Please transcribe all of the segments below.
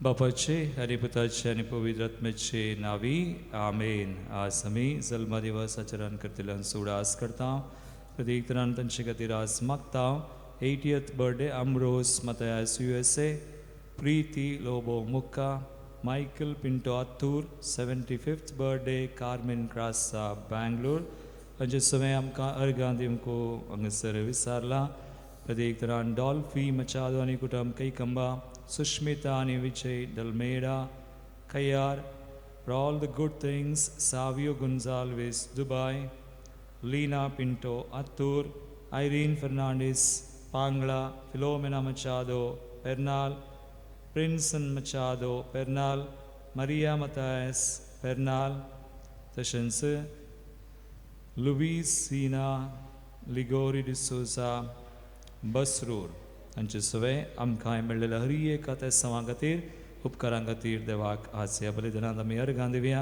बापाचे आनी पुताचे आनी पवित्र आत्म्याचे नावी आमेन. आज आमी जल्म दिवस आचरण करतल्यांचो उडास करता. प्रत्येक तरान तांचे खातीर आज मागता. 80th birthday Ambrose Mathias USA, Preeti Lobo Mukka, Michael Pinto Attur, 75th birthday Carmen Crasa Bangalore. हांचे सगळें आमकां अर्गां दिवंक हांगासर विचारलां. प्रत्येक तरान डॉल्फी मचादो आनी कुटुंब कैकंबा, सुष्मिता आनी Vijay Dalmeida Kayyar, for all the good things, Savio Gonsalves Dubai, Leena Pinto Attur, Irene Fernandes Pangla, Philomena Machado Pernal, Prinson Machado Pernal, Maria Mathias Pernal, तशेंच लुईसिना लिगोरी डिसोजा बसरूर. हांचे सगळे आमकां मेळ्ळेल्या हर एका त्या सवां खातीर उपकारां खातीर देवाक आज ह्या बलिदानांत आमी अर्गां दिवया.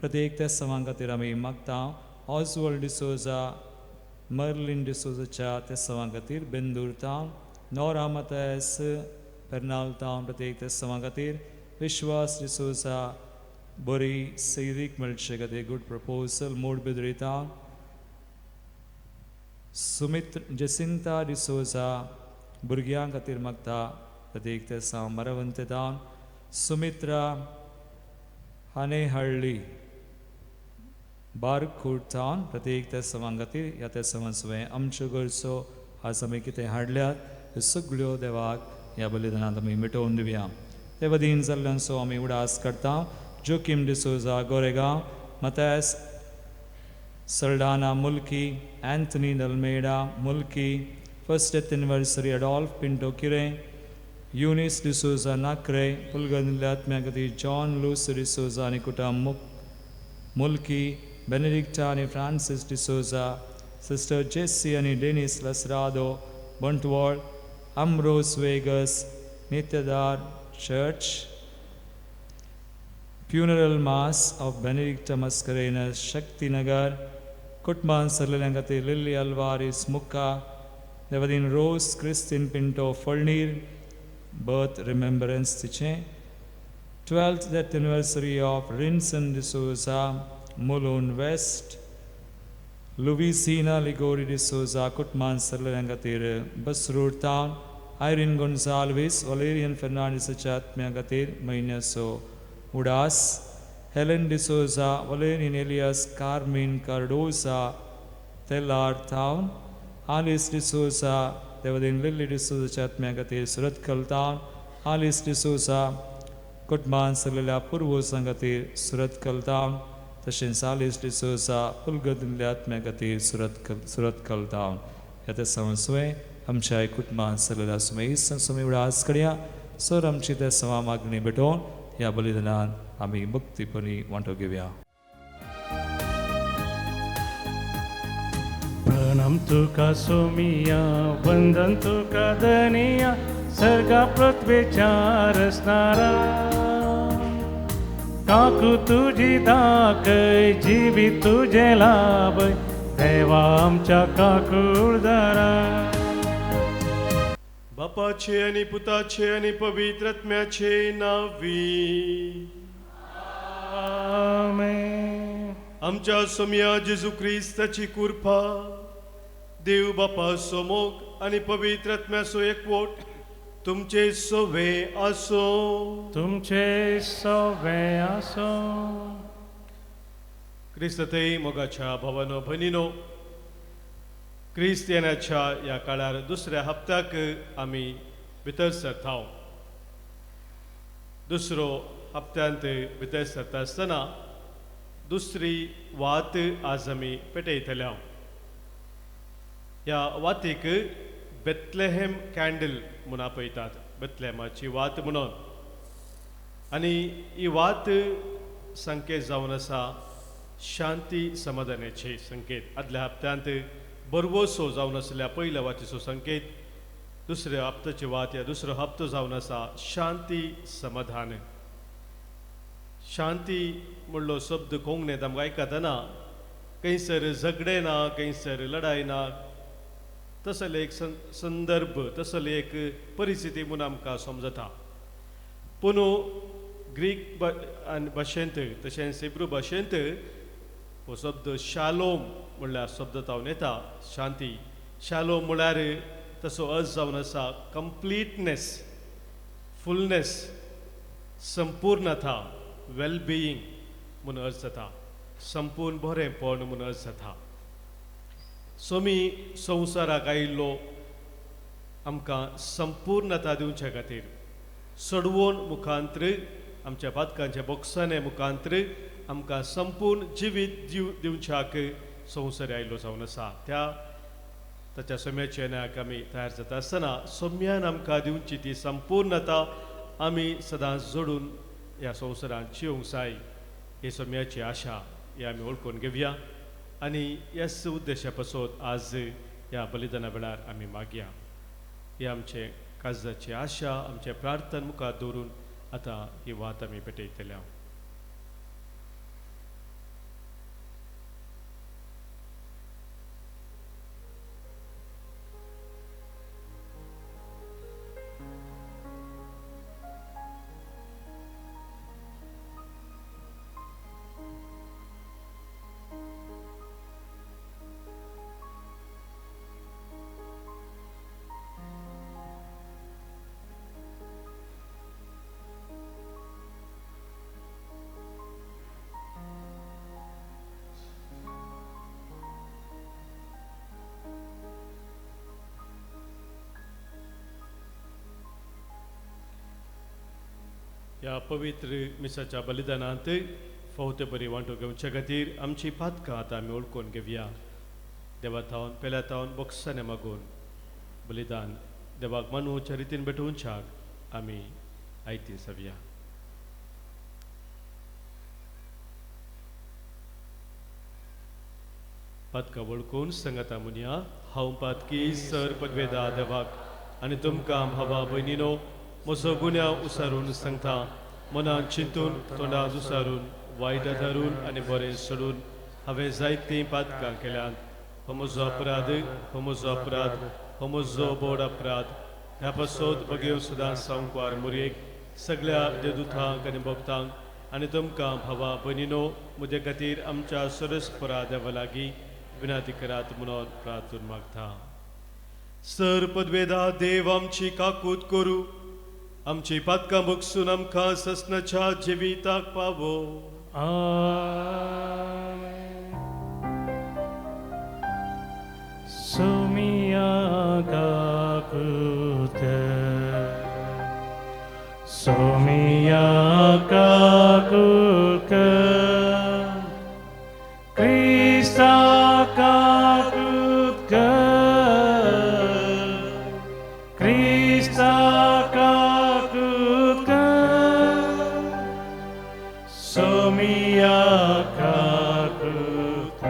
प्रत्येक त्या सवां खातीर आमी मागता. ऑजवल्ड डिसोजा, मर्लिन डिसोजाच्या त्या सवां खातीर Bendur town, Nora Mathias Pernal town. प्रत्येक त्या सवां खातीर विश्वास डिसोजा बरी सैरीक मेळचे खातीर good proposal Moodbidri town, Sumitra Jacinta D'Souza भुरग्यां खातीर मागता. प्रत्येक ते साव मरवंत town, Sumitra Hanehalli Barkur town. प्रत्येक त्या सवां खातीर ह्या त्या सवां सुवें आमच्यो गरजो आज आमी कितें हाडल्यात त्यो सगळ्यो देवाक ह्या बलिदानांत आमी मिटोवन दिवया. देवदीन जाल्ल्यांचो आमी उडास करता. Joaquim D'Souza Goregaon, Mathias Saldanha Mulki, Anthony Dalmeida Mulki, first death anniversary Adolf Pinto Kirem, Eunice D'Souza Nakre, पुलगंदिल्ल्या आत्म्या खातीर जॉन लूस डिसोजा आनी कुटुंब मुल्की, बेनेडिक्टा आनी फ्रांसीस डिसोजा, सिस्टर जेसी आनी Denis Lasrado Bantwal, Ambrose Vegas Nityadar church, funeral mass of Benedicta Mascarenhas Shaktinagar, कुटुंबान सरलेल्या खातीर Lillie Alvares मुक्का, देवदीन रोज क्रिस्तीन Pinto फळणीर birth remembrance तिचें, 12th death anniversary of Rinson D'Souza Mulund West, Luisina Ligori D'Souza कुटुंबान सरलेल्या खातीर बसरूर टावन, आयरीन गोन्साल्वीस वलेरियन फेर्नांडीसाच्या आत्म्या खातीर म्हयन्याचो उडास, Helen D'Souza Valerian Elias Carmen Cardoza Telar town, Alice D'Souza देवदीन लिल्ली डिसोजाच्या आत्म्या खातीर सुरतकल टावन, आलिस डिसोजा कुटुंबान सरलेल्या पुर्वजां खातीर सुरतकल टावन, तशेंच आलिस डिसोजा पुलगदिल्ल्या आत्म्या खातीर सुरतकल टावन. ह्या त्या सवां आमच्या कुटुंबान सरलेल्या सुमे सुमे उडास करया. सर आमची त्या सवा मागणी भेटोवन ह्या बलिदानान आमी भक्तीपणी वांटो घेवया. प्रणाम तुका सोमिया, वंदन तुका धनिया, सर्गा पृथ्वेच्या रसनारा. काकू तुजी दाखय, जिवीत तुजें लाभय, देवा आमच्या काकूळदारा. बापाचे आनी पुताचे आनी पवित्र आत्म्याचे नावी. आमेन. आमच्या सोमया जेजू क्रिस्ताची कृपा, देव बापाचो मोग आनी पवित्र आत्म्याचो एकवट तुमचे सोवे आसो. तुमचे सवे आसो. क्रिस्तथंय मोगाच्या भावानो भयणीनो, क्रिस्त येण्याच्या ह्या काळार दुसऱ्या हप्त्याक आमी भितर सरता. दुसरो हप्त्यांत भितर सरता आसतना दुसरी वात आज आमी पेटयतले. ह्या वातीक बेतलेहेम कॅन्डल म्हूण आपयतात, बेतलेमाची वात म्हणून. आनी ही वात संकेत जावन आसा शांती समाधानाचे संकेत. आदल्या हप्त्यांत बरवसो जावन आशिल्ल्या पयल्या वातीचो संकेत, दुसऱ्या हप्त्याची वात या दुसरो हप्तो जावन आसा शांती समाधान. शांती म्हणलो शब्द कोंकणींत आमकां आयकतना खंयसर झगडें ना, खंयसर लडाय ना, तसले एक संदर्भ, तसली एक परिस्थिती म्हूण आमकां समजता. पूण ग्रीक आनी भाशेंत तशेंच हिब्रू भाशेंत हो शब्द शालोम म्हणल्यार शब्द तावन येता शांती. शालोम म्हळ्यार तसो अर्थ जावन आसा कंप्लिटनेस, फुलनेस, संपूर्णता, वेलबियींग म्हूण अर्थ जाता, संपूर्ण बरेंपण म्हूण अर्थ जाता. सोमी संवसाराक आयिल्लो आमकां संपूर्णता दिवचे खातीर, सोडवून मुखांत्र आमच्या पातकांच्या बोक्साने मुखांत्र आमकां संपूर्ण जिवीत दिवच्याक संवसार आयिल्लो जावन आसा. त्या ताच्या सोम्याच्या येण्याक आमी तयार जाता आसतना सोम्यान आमकां दिवची ती संपूर्णता आमी सदांच जोडून ह्या संवसारांत जिवंक जाय ही सोम्याची आशा ही आमी वळखून घेवया आनी ह्याच उद्देशा पासत आज ह्या बलिदाना वेळार आमी मागया. ही आमचे काळजाची आशा, आमचे प्रार्थना मुखार दवरून आतां ही वात आमी पेटयतले. ह्या पवित्र मिसाच्या बलिदानांत फावते बरी वांटो घेवचे खातीर आमची पातकां आतां आमी वळखून घेवया. देवा थावन पेल्या थावन बोक्साने मागून बलिदान देवाक मानूच्या रितीन भेटोवच्याक आमी आयती जावया. पातकां वळखून संगता म्हणया, हांव पातकी सर पदवेदा देवाक आनी तुमकां भावा भयणीनो म्हजो गुन्यांव उसारून सांगता, मनान चिंतून तोंडान उसारून वायट धरून आनी बरें सोडून हांवें जायतीं पातकां केल्यांत. हो म्हजो अपराध, हो म्हजो अपराध, हो म्हजो बोड अपराध. ह्या पासत बगेव सदां सांकवार मुरयेक सगळ्या देदुतांक आनी भक्तांक आनी तुमकां भावा भयणीनो म्हजे खातीर आमच्या सरस्परा देवा लागीं विनंती करात म्हणून प्रार्थून मागता. सर पदवेदा देव आमची काकूत करूं, आमची पातकां बगसून आमकां ससनाच्या जिविताक पावो. आमेन. सोमिया काकूत, सोमिया काकूत, क्रिस्ता काकूत, क्रिस्ता काकूत, सोमिया काकूत,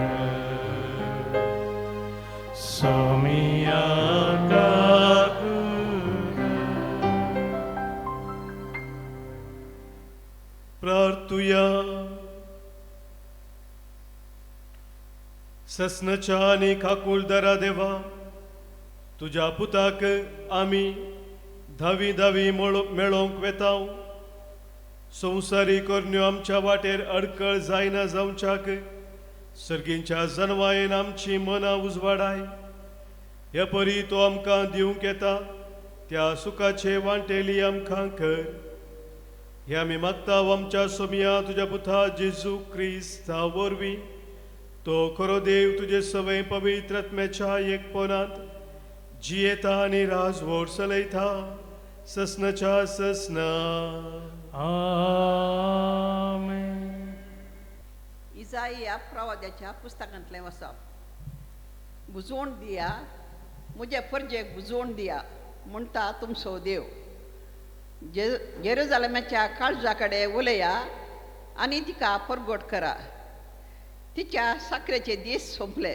सोमिया काकूत. प्रार्थुया. ससनाच्या आनी काकुळदारा देवा, तुज्या पुताक आमी धावी धावी मेळोवंक वेता. संवसारी करण्यो आमच्या वाटेर अडकळ जायना जावच्याक सर्गींच्या जनवायेन आमची मनां उजवाडाय. हे परी तो आमकां दिवंक येता त्या सुखाचे वांटेली आमकां कर. हे आमी मागता आमच्या सोमिया तुज्या पुता जेजू क्रिस्ता वरवीं. तो खरो देव तुजे सवय पवित्र आत्म्याच्या एकपणांत जियेता आनी राजवट चलयता ससनाच्या ससना. आमेन. इजाई ह्या प्रवाद्याच्या पुस्तकांतलें वचप. बुजवण दिया म्हजे परजेक, बुजवण दिया म्हणटा तुमचो देव. जेरुजालेमाच्या काळजा कडेन उलया आनी तिका परगट करा. तिच्या साकरेचे दीस सोंपले,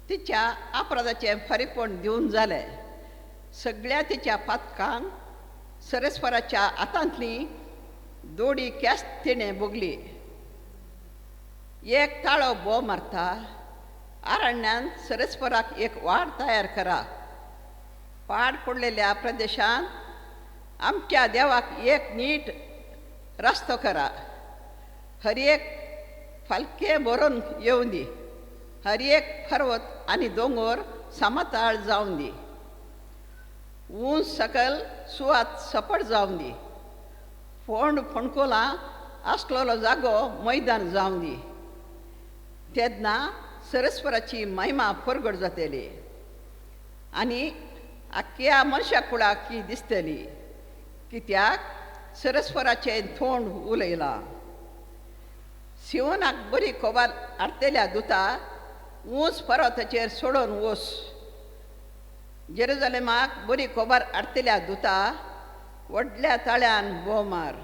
तिच्या अपराधाचें फारीकपण दिवन जालें. सगळ्या तिच्या पातकांक सरस्वराच्या हातांतली दोडी केस तिणें भोगली. एक ताळो बो मारता, आरण्यान सरस्पराक एक वाड तयार करा. पाड पडलेल्या प्रदेशांत आमच्या देवाक एक नीट रस्तो करा. हर एक फालके भरून येवं दी, हर एक पर्वत आनी दोंगर समताळ जावन दी. ऊंच सकल सुवात सपट जावन दी. फोंड फोंडकुलां आसलेलो जागो मैदान जावन दी. तेन्ना सरस्वराची महिमा परगट जातली आनी आख्ख्या मनशा कुळाक ती दिसतली, कित्याक सरस्वराचें तोंड उलयलां. सिवनाक बरी खबर हाडटल्या दुता ऊंच पर्वताचेर सोडून वस. जेरुजलेमाक बरी खबर हाडटल्या दुता व्हडल्या ताळ्यान बोव मार.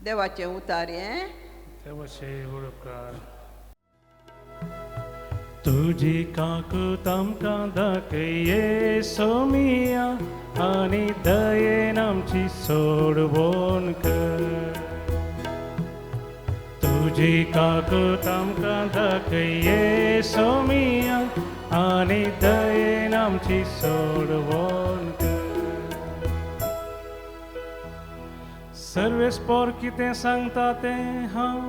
देवाचें उतार हें. तुजी काकूत आमकां दाखय सोमिया आनी दयेन आमची सोडवण कर. तुजी काकूत आमकां दाखय सोमिया आनी दयेन आमची सोडवण कर. सर्वेस्पोर कितें सांगता तें हांव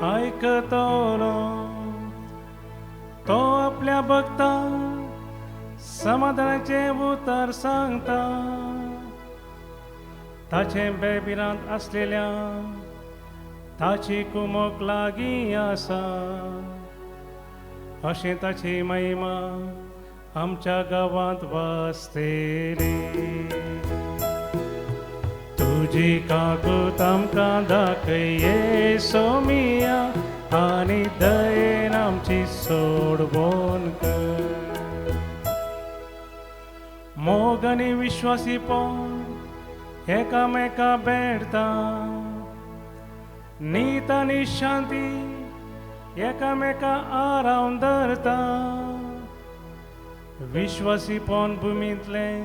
आयकतलो. तो आपल्या भक्तांक समाधानाचें उतर सांगता. ताचें बेबिरांत आसलेल्या ताची कुमोक लागीं आसा. अशें ताची महिमा आमच्या गांवांत वासतली. तुजी काकूत आमकां दाखय सोमिया आनी दयेन आमची सोडवण कर. मोग आनी विश्वासीपण एकामेका भेटता. नीत आनी शांती एकामेका आरावन धरता. विश्वासीपण भुमींतलें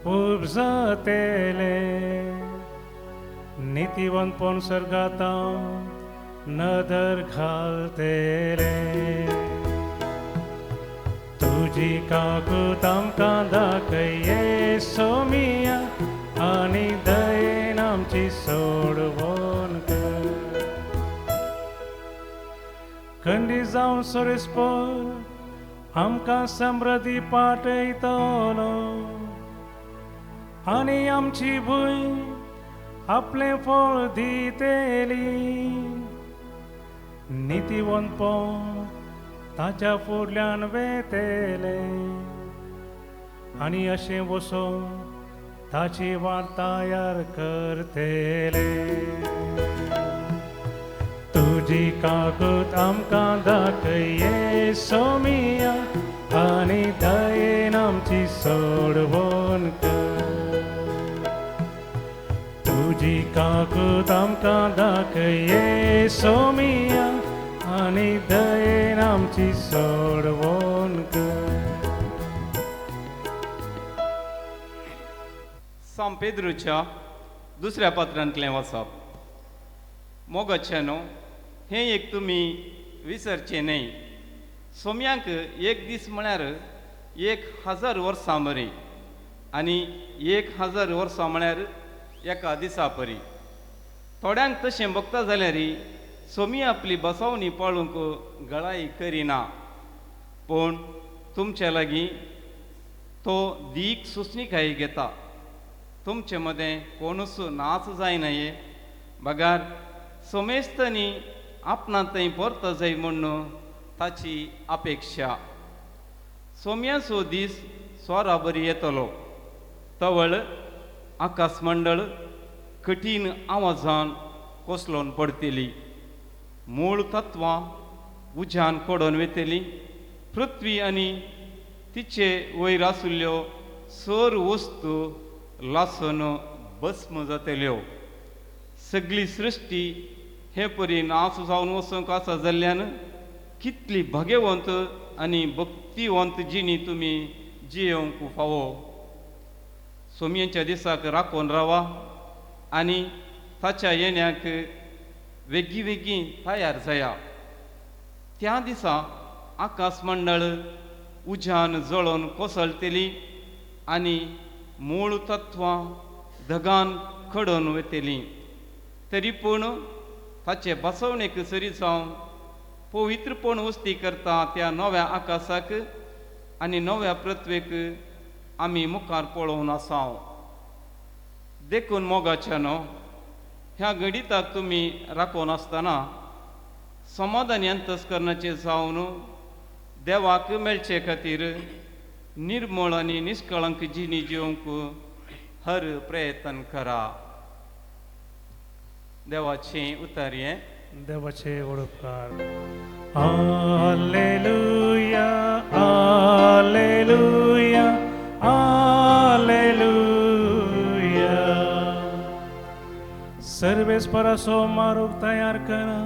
उपजतेलें. नितीवंतपण सर्गांत नदर घालतेले. तुजी काकूत आमकां दाखय सोमिया आनी दयेन आमची सोडवण कर. खंडी जावन सोरेस्पोर आमकां समृद्धी पाटयतलो आनी आमची भूंय आपलें फळ दितली. नितीवंतपण ताच्या फुडल्यान वेतलें आनी अशें वचून ताची वाट तयार करतले. तुजी काकूत आमकां दाखय सोमिया आनी दयेन आमची सोडवण कर. तुजी काकूत आमकां दाखय सोमिया आनी दयेन आमची सोडवण कर. सांत पेद्रूच्या दुसऱ्या पत्रांतलें वाचप. मोगाच्यानो, हें एक तुमी विसरचें न्हय. सोम्यांक एक दीस म्हळ्यार 1000 वर्सां बरी आनी 1000 वर्सां म्हळ्यार एका दिसा परी. थोड्यांक तशें भोगता जाल्यार सोमी आपली बसवणी पाळूंक गळाय करिना, पूण तुमचे लागीं तो दीक सुचणीकाय घेता. तुमचे मदें कोणूच नाच जायना ये बगार सोमेस्तनी आपणा थंय परतो जाय म्हूण ताची अपेक्षा. सोम्याचो दीस सोरा बरी येतलो. तवळ आकाशमंडळ कठीण आवाजान कोसलोन पडतली. मूळ तत्वां उज्यान कोडोन वेतली. पृथ्वी आनी तिचे वयर आशिल्ल्यो सर वस्तू लासून भस्म जातल्यो. सगळी सृश्टी हे परी नाच जावन वचूंक आसा जाल्ल्यान कितली भाग्यवंत आनी भक्तिवंत जिणी तुमी जियेवंक फावो. सोमयेच्या दिसाक राखून रावा आनी ताच्या येण्याक वेगीं वेगीं तयार जाया. त्या दिसा आकाश मंडळ उज्यान जळोवन कोसळटली आनी मूळ तत्वां धगान खडोवन वतली. तरी पूण ताचे बसवणेक सरी जावन पवित्रपण वस्ती करता त्या नव्या आकाशाक आनी नव्या पृथ्वेक आमी मुखार पळोवन आसा. देखून मोगाच्यानो, ह्या गणिताक तुमी राखून आसतना समाधानी अंतस्करणाचें जावन देवाक मेळचे खातीर निर्मळ आनी निष्कळंक जिणी जिवंक हर प्रयत्न करा. देवाचें उतर हें. देवाचे उपकार. Hallelujah, hallelujah, hallelujah. सर्वेस्पराचो मारूक तयार करा,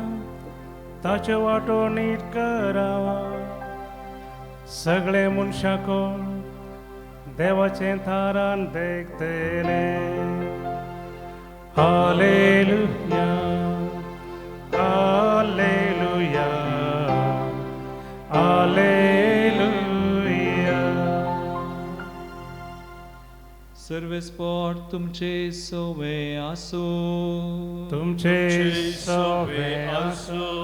ताच्यो वाटो नीट करा. सगळे मनशां कोण देवाचें थारान देखतले. Hallelujah, hallelujah, hallelujah. सर्वेस्पर तुमचे सोवे आसूं. तुमचे सोवे आसूं.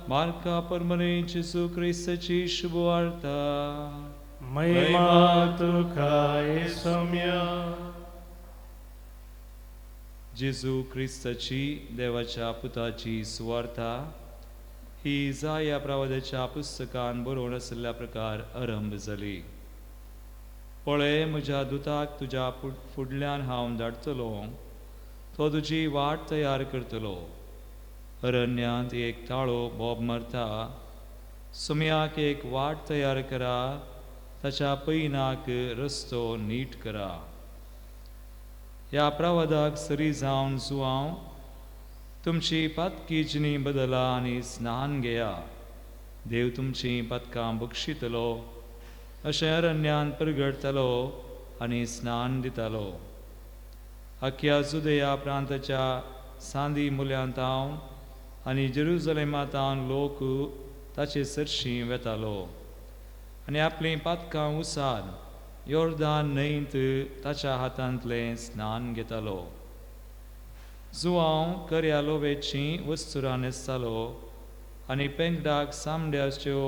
मार्का परमने जेजू क्रिस्ताची शुभवार्ता. महिमा तुका येसोम्या. जेजू क्रिस्ताची देवाच्या पुताची सुवार्ता ही जाया प्रवादाच्या पुस्तकान बरोवन आशिल्ल्या प्रकार आरंभ जाली. पळय, म्हज्या दुताक तुज्या फुडल्यान हांव धाडटलो, तो तुजी वाट तयार करतलो. अरण्यांत एक ताळो बोब मारता, सुम्याक एक वाट तयार करा, ताच्या पैनाक रस्तो नीट करा. ह्या प्रवादाक सरी जावन जुवांव तुमची पातकी जिणी बदला आनी स्नान घेया, देव तुमची पातकां बक्षितलो अशें अरण्यान परगटतालो आनी स्नान दितालो. अख्ख्या जुदया प्रांताच्या सांदी मुल्यांत हांव आनी जेरुजलेमांत हांव लोक ताचे सरशीं वेतालो आनी आपलीं पातकां उसार योर्दान न्हंयत ताच्या हातांतलें स्नान घेतालो. जुवांव कर्या लोवेचीं वस्तुरां न्हेसतालो आनी पेंकडाक सामड्याच्यो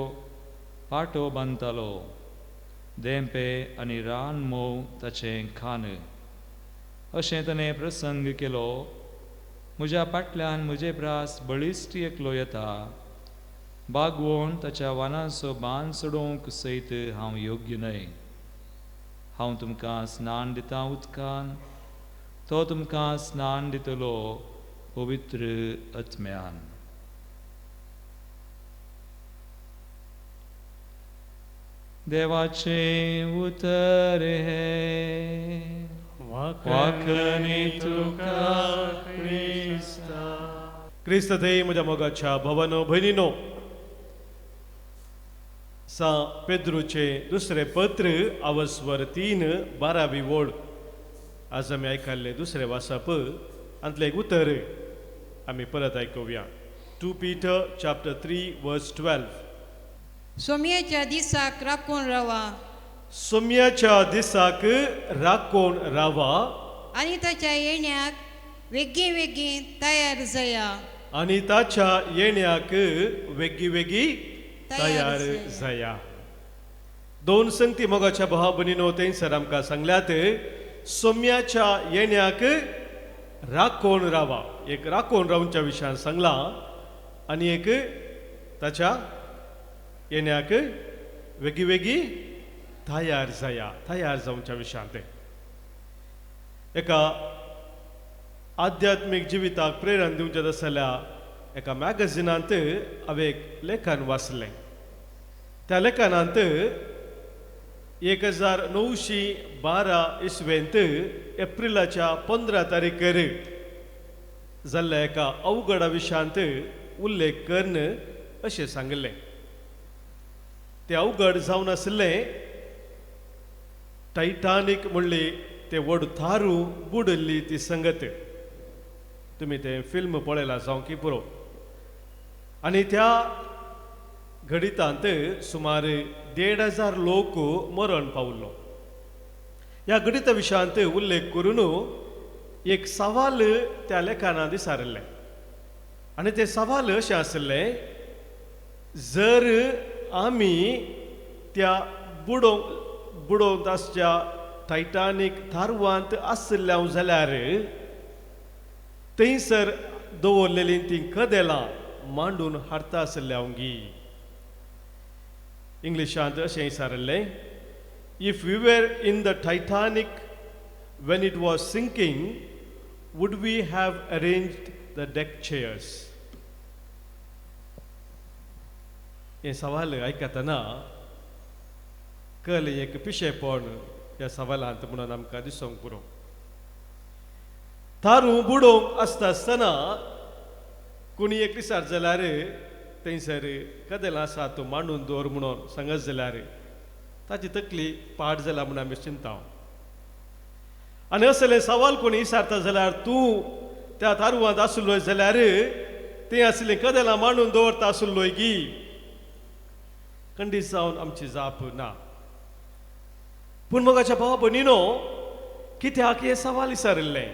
पाटो बांदतालो. देंपे आनी रान मोव ताचें खान. अशें ताणें प्रसंग केलो, म्हज्या फाटल्यान म्हजे प्रास बळिश्ट एकलो येता, बागवोन ताच्या वानांचो बांद सोडोवंक सयत हांव योग्य न्हय. हांव तुमकां स्नान दितां उदकान, तो तुमकां स्नान दितलो पवित्र आत्म्यान. देवाचें उतर हें. वाखणी तुका क्रिस्ता. क्रिस्त थंय म्हज्या मोगाच्या भवनो भयणीनो, सां पेद्रूचें दुसरें पत्र आवस्वर 3 12वी ओळ आज आमी आयकल्लें दुसरें वाचप आंतलें एक उतर आमी परत आयकुया. 2 Peter chapter 3 verse 12. सोमयेच्या दिसाक राखून रावा. सोमयाच्या दिसाक राखून रावा आनी ताच्या येण्याक वेगीं वेगीं तयार जाया. आनी ताच्या येण्याक वेगीं वेगीं तयार जाया. दोन संगती मोगाच्या भाव भयणीनो थंयसर आमकां सांगल्यात, सोम्याच्या येण्याक राखून रावा. एक राखून रावच्या विशयान सांगलां आनी एक ताच्या येण्याक वेगीं वेगीं तयार जाया, तयार जावच्या विशयांत. एका आध्यात्मीक जिविताक प्रेरणा दिवचें आसल्या एका मॅगझिनांत हांवें एक लेखन वाचलें. त्या लेखनांत 1912 इसवेंत एप्रिलाच्या 15 तारीखेर जाल्ल्या एका अवघडा विशयांत उल्लेख करून अशें सांगिल्लें. तें अवघड जावन आशिल्लें टायटानीक म्हणली ते व्हड थारू बुडल्ली ती संगत. तुमी तें फिल्म पळयलां जावं की पुरो. आनी त्या घडितांत सुमार 1500 लोक मरण पावल्लो. ह्या घडिता विशयांत उल्लेख करून एक सवाल त्या लेखनांत दिसारिल्लें आनी तें सवाल अशें आशिल्लें, जर आमी त्या बुडोवंक आसच्या टायटानीक थारवांत आशिल्ल्या जाल्यार थंयसर दवरलेलीं तीं कदेलां मांडून हाडटा आशिल्ल्या गी. इंग्लिशांत अशें विचारिल्लें, if we were in the Titanic when it was sinking, would we have arranged the deck chairs? हें सवाल आयकतना कळ्ळें एक पिशेपण ह्या सवालांत म्हणून आमकां दिसूंक पुरो. तारू बुडोवंक आसता आसतना कोणी एक दिसार जाल्यार थंयसर कदेलां आसा तूं मांडून दवर म्हणून सांगत जाल्यार ताची तकली पाड जाल्या म्हूण आमी चिंता. आनी असलें सवाल कोणी विचारता जाल्यार तूं त्या तारवांत आसलो जाल्यार तें आसलें कदेलां मांडून दवरता आसलोय गी. खंडीत जावन आमची जाप ना. पूण मोगाच्या भाव भयणीनो, कित्याक हें सवाल विचारिल्लें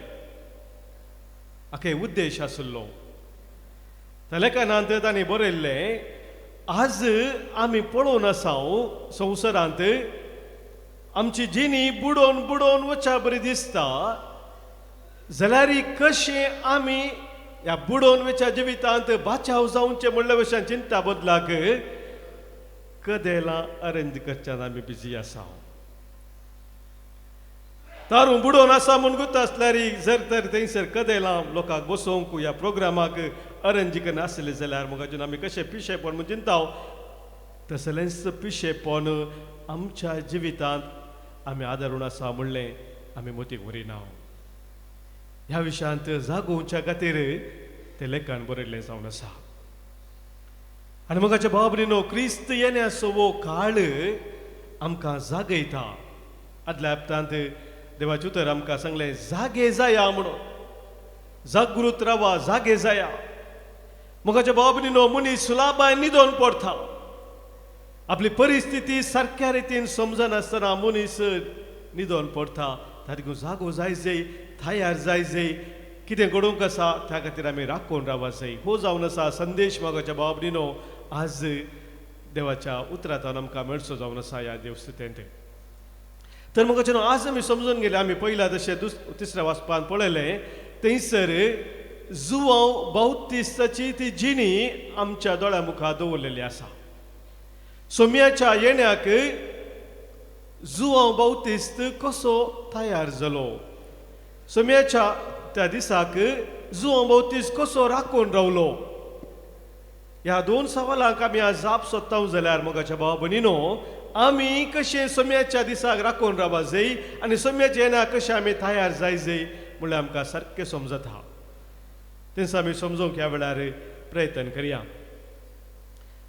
हाका उद्देश आसलो. त्या लेखनांत तांणी बरयल्लें, आज आमी पळोवन आसाव संवसारांत आमची जिणी बुडोवन बुडोवन वच्या बरी दिसता, जाल्यार कशें आमी ह्या बुडोवन वच्या जिवितांत बाचाव जावचें म्हणल्या वशान चिंता बदलाक कदेलां अरेंज करच्यान आमी बिजी आसा. तारू बुडोवन आसा म्हूण गुत्त आसल्यार जर तर थंयसर कदेलां लोकांक बसोवंक ह्या प्रोग्रामाक अरेंज करना आसलें जाल्यार मग अजून आमी कशें पिशेपण म्हूण चिंता. तसलेंच पिशेपण आमच्या जिवितांत आमी आदारून आसा म्हणलें आमी मोतीक व्हरिना. ह्या विशयांत जागोवच्या खातीर तें लेखन बरयल्लें जावन आसा. आनी मोगाच्या भाव भयणीनो, क्रिस्त येण्याचो हो काळ आमकां जागयता. आदल्या हप्तांत देवाचें उतर आमकां सांगलें, जागे जाया म्हणून, जागृत रावा, जागे जाया. मोगाच्या भाव भयणीनो, मनीस सुलाबाय न्हिदोन पडटा. आपली परिस्थिती सारक्या रितीन समजनासतना मनीस न्हिदोन पडटा. ताका जागो जाय जाय, तयार जाय जाय, कितें घडोवंक आसा त्या खातीर आमी राखून रावा जाय. हो जावन आसा संदेश मोगाच्या भाव भयणीनो, आज देवाच्या उतरांतल्यान आमकां मेळचो जावन आसा ह्या देवस्तुतेंत. तर मोगाचे आज आमी समजून गेले, आमी पयल्या तशें तिसऱ्या वाचपान पळयलें थंयसर जुवांव बाउतीस्ताची ती जिणी आमच्या दोळ्या मुखार दवरलेली आसा. सोम्याच्या येण्याक जुवांव बाउतीस्त कसो तयार जालो, सोम्याच्या त्या दिसाक जुवांव बाउतीस्त कसो राखून रावलो, ह्या दोन सवालांक आमी आज जाप सोदता जाल्यार मोगाच्या भाव भयणीनो, आमी कशें सोम्याच्या दिसाक राखून रावा जाय आनी सोम्याच्या येण्याक कशें आमी तयार जाय जाय म्हणल्यार आमकां सारकें समजता. तेंच आमी समजूंक ह्या वेळार प्रयत्न करया.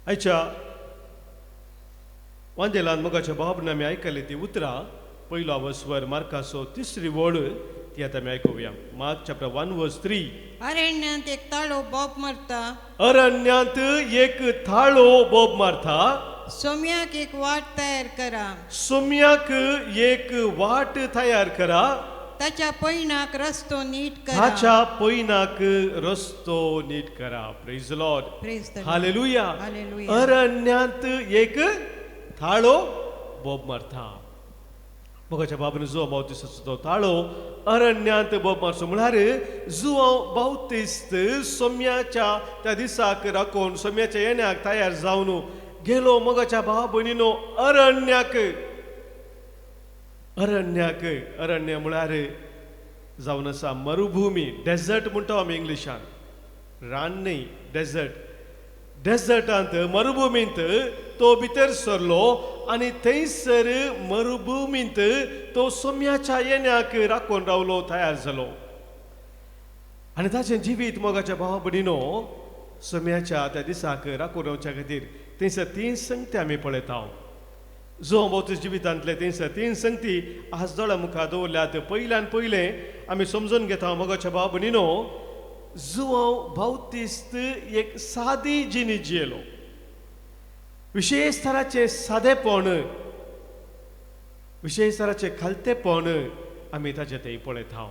आयच्या वांजेलान मोगाच्या भाव भयणीनो आमी आयकली ती उतरां, पयलो आवस्वर मार्काचो तिसरी वळ, ती आतां आमी आयकुया. Mark chapter 1 verse 3. अरण्यांत एक ताळो बोब मारता, अरण्यांत एक थाळो बोब मारता, सोम्याक एक वाट तयार करा, सोम्याक एक वाट तयार करा, ताच्या पैणाक रस्तो नीट करा, ताच्या पैणाक रस्तो नीट करा. Praise the Lord, praise the Lord, hallelujah. Hallelujah. अरण्यांत एक थाळो बोब मारता. मोगाच्या बाबान जुवांव बाउतीस्ताचो तो ताळो अरण्यांत बोब मारचो म्हळ्यार जुवांव बाउतीस्त सोम्याच्या त्या दिसाक राखून सोम्याच्या येण्याक तयार जावन गेलो. मोगाच्या भाव भयणीनो, अरण्याक, अरण्याक, अरण्य म्हळ्यार जावन आसा मरुभूमी, डेजर्ट म्हणटा आमी इंग्लिशान, रान न्ही, डेजर्ट. डेजर्टांत मरुभूमींत तो भितर सरलो आनी थंयसर मरुभूमींत तो सोम्याच्या येण्याक राखून रावलो, तयार जालो. आनी ताचें जिवीत मोगाच्या भाव भयणीनो सोम्याच्या त्या दिसाक राखून रावच्या खातीर थंयसर तीन संगती आमी पळयता. जो भोवतीस जिवितांतले तीन तीन संगती आज दोळ्या मुखार दवरल्यात. पयल्यान पयलें आमी समजून घेता मोगाच्या भाव भयणीनो, जुवांव बावतिस्त एक सादी जिणी जियेलो. विशेश तराचें सादेपण, विशेश तराचें खालतेपण आमी ताचे थंय पळयता.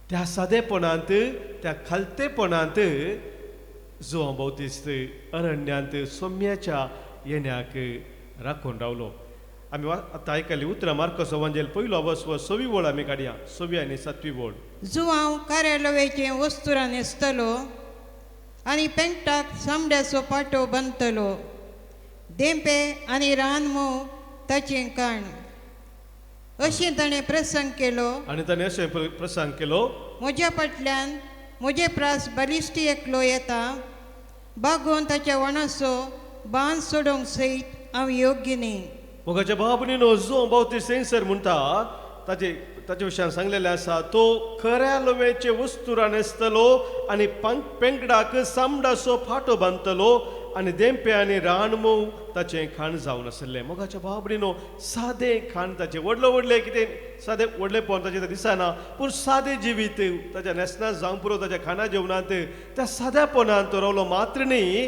त्या सादेपणांत, त्या खालतेपणांत जुवांव बावतिस्त अरण्यांत सोम्याच्या येण्याक राखून रावलो. आमी आतां आयकली उतरां मार्कोस वांजेल पयलो वस सवी वळ आमी काडया, सवी आनी सातवी वळ. जुवांव कार्यालवेचें वस्तुरां न्हेसतलो आनी पेंकटाक चामड्याचो पाटो बांदतलो. देंपे आनी रानमोव ताचें काण. अशें ताणें प्रसंग केलो. आनी ताणें अशें प्रसंग केलो, म्हज्या फाटल्यान म्हजे प्रास बलिश्ट एकलो येता, बागोवन ताच्या वणाचो बांद सोडोवंक सयत हांव योग्य न्ही. मोगाच्या भाव भयणीनो, जो बावतीस थंयसर म्हणटा ताचे ताचे विशयान सांगलेलें आसा, तो खऱ्या लोवेचे वस्तुरां न्हेसतलो आनी पेंकडाक सामडाचो फाटो बांदतलो आनी देंपे आनी रानमोव ताचें खाण जावन आसलें. मोगाच्या भाव भयणीनो, सादें खाण ताचें, व्हडलो व्हडलें कितें सादें व्हडलेपण ताचें दिसना, पूण सादें जिवीत ताच्या न्हेसणां जावंक पुरो, ताच्या खाणा जेवणांत त्या साद्यापणान तो रावलो. मात्र न्ही,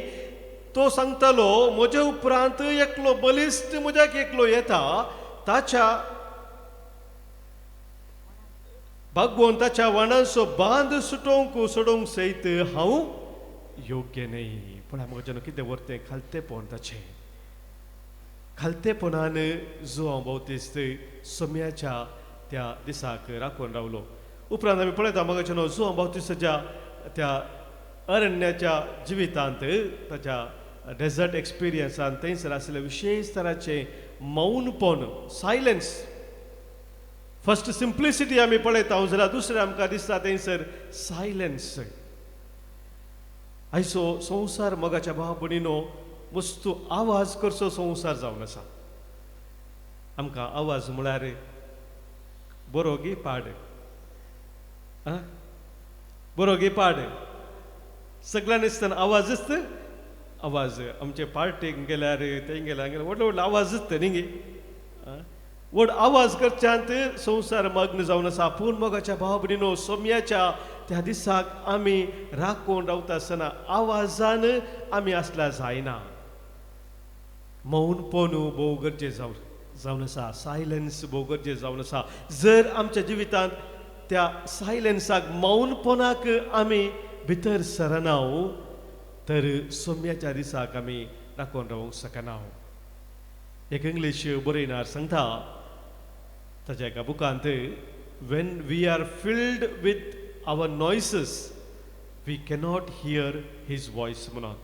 तो सांगतालो म्हजे उपरांत एकलो बलिश्ट म्हज्याक एकलो येता, ताच्या बागवोन ताच्या वाणांचो बांद सुटोवंक सोडोवंक सयत हांव योग्य न्हय. पूण आमकां कितें व्हरतें खालतेपण, ताचें खालतेपणान जुवांव बावतिस्त सोम्याच्या त्या दिसाक राखून रावलो. उपरांत आमी पळयता मोगाच्या जुवांव बावतिस्ताच्या त्या अरण्याच्या जिवितांत, ताच्या डेजर्ट एक्सपिरियन्सान थंयसर आशिल्लें विशेश तराचें मौनपण, सायलन्स. फर्स्ट सिम्प्लिसिटी आमी पळयता जाल्यार दुसरें आमकां दिसता थंयसर सायलन्स. आयचो संवसार मोगाच्या भाव भयणीनो वस्तू आवाज करचो संवसार जावन आसा. आमकां आवाज म्हळ्यार बरो गी पाड, बरो गी पाड, सगळ्यां दिसतना आवाजच आवाज. आमचे पार्टीक गेल्यार थंय गेल्यार व्हडलो व्हडलो आवाजच न्ही गे, व्हड आवाज करच्यांत संवसार मग्न जावन आसा. पूण मोगाच्या भाव भयणीनो, सोम्याच्या त्या दिसाक आमी राखून रावता आसतना आवाजान आमी आसल्यार जायना. मौनपण भोव गरजे जावन आसा, सायलन्स भोव गरजे जावन आसा. जर आमच्या जिवितांत त्या सायलन्साक, मौनपणाक आमी भितर सरना तर सोम्याच्या दिसाक आमी राखून रावंक शकना. एक इंग्लीश बरयणार सांगता ताच्या एका बुकांत, when we are filled with our noises we cannot hear his voice म्हणून.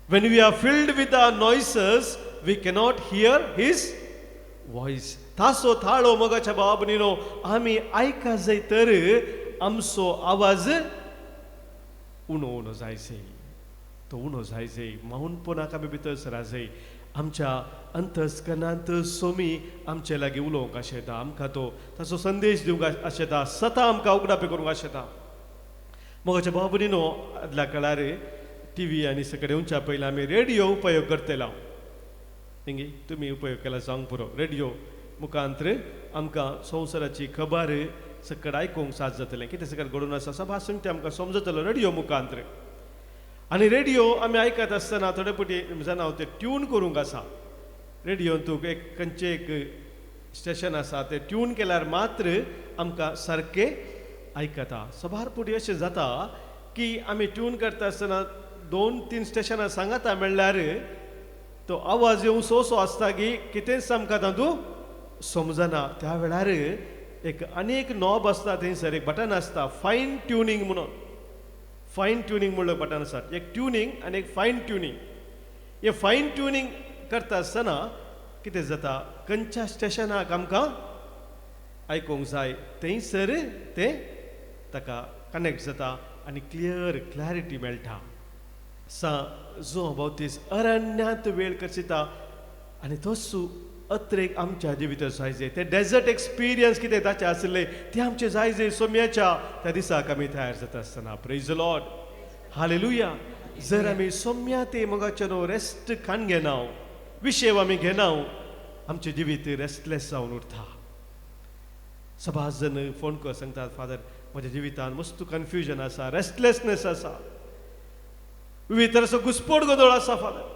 When we are filled with our noises we cannot hear his voice. तासो थाळो मोगाच्या भाव भयणीनो आमी आयका जाय तर आमचो आवाज उणो उणो जाय जाय, तो उणो जाय जाय. मौनपणाक आमी भितर सरा जाय. आमच्या अंतस्कनांत सोमी आमचे लागीं उलोवंक आशेता, आमकां तो ताचो संदेश दिवंक आशेता, सता आमकां उगडापे करूंक आशेता. मोगाच्या भाव भयणीनो, आदल्या काळार टी व्ही आनी सगळे येवच्या पयलीं आमी रेडियो उपयोग करतले. न्ही तुमी उपयोग केला जावंक पुरो. रेडियो मुखांतर आमकां संवसाराची खबर सकट आयकूंक साथ जातलें, कितें सकट घडून आसा सभा तें आमकां समजतलो रेडियो मुखांतर. आनी रेडियो आमी आयकत आसतना थोडे पटी जाणा ते ट्यून करूंक आसा. रेडियोन तुका एक खंयचें एक स्टेशन आसा तें ट्यून केल्यार मात्र आमकां सारकें आयकता. सबार पटी अशें जाता की आमी ट्यून करता आसतना 2-3 स्टेशनां सांगाता म्हणल्यार तो आवाज येवं सो आसता की कितेंच आमकां तातूंत समजना. त्या वेळार एक आनी एक नॉब आसता थंयसर, एक बटन आसता फायन ट्युनींग म्हणून. फायन ट्युनींग म्हणलो बटन आसा, एक ट्युनींग आनी एक फायन ट्युनींग. हे फायन ट्युनींग करता आसतना कितें जाता, खंयच्या स्टेशनाक आमकां आयकूंक जाय थंयसर तें ताका कनेक्ट जाता आनी क्लियर क्लॅरिटी मेळटा. सा जो बावतीस अरण्यांत वेळ करचिता आनी तोच अत्रेक आमच्या जिवितात जाय जाय. ते डेजर्ट एक्सपिरियन्स कितें ताचें आशिल्लें तें आमचें जाय जाय. सोम्याच्या त्या दिसाक आमी तयार जाता आसतना. Praise the Lord, hallelujah. जर आमी सोम्या ते मोगाच्या न्हू रेस्ट खाण घेना, विशेव आमी घेना, आमचें जिवीत रेस्टलेस जावन उरता. सबाज जण फोन कर सांगतात, फादर म्हज्या जिवितान मस्त कन्फ्युजन आसा, रेस्टलेसनेस आसा, विविध तरेचो घुस्पोट गोंदळ आसा फादर.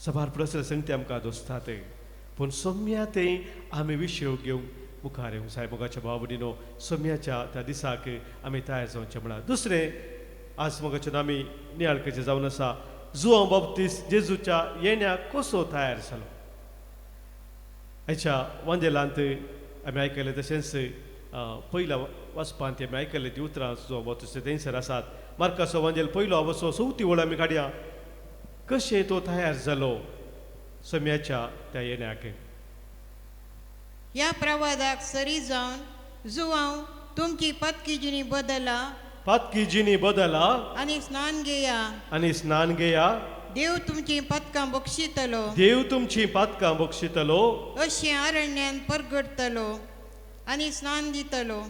सबार प्रस्न संगती आमकां दोसतात, पूण सोम्या ते आमी विशय घेवंक मुखार येवंक जाय. मोगाच्या भाव भयणीनो, सोम्याच्या त्या दिसाक आमी तयार जावचें म्हळ्यार. दुसरें आज मोगाच्यान आमी नियाळ करचें जावन आसा, जुआंव बाप्तीस्त जेजूच्या येण्याक कसो तयार जालो. आयच्या वांजेलांत आमी आयकलें, तशेंच पयल्या वाचपांत आमी आयकलें ती उतरां जुआंव बाप्तीस्त थंयसर आसात. मार्काचो वांजेल पयलो आवसो चवथी वळ आमी काडया, कशें तो तयार जालो सम्याच्या त्या येण्याक. ह्या प्रवादाक सरी जावन जुवांव तुमची पतकी जिणी बदला, पातकी जिणी बदला आनी स्नान घेया, आनी स्नान घेया, देव तुमची पदकां बक्षितलो, देव तुमची पातकां बक्षितलो, अशें अरण्यान परगटतलो आनी स्नान दितलो.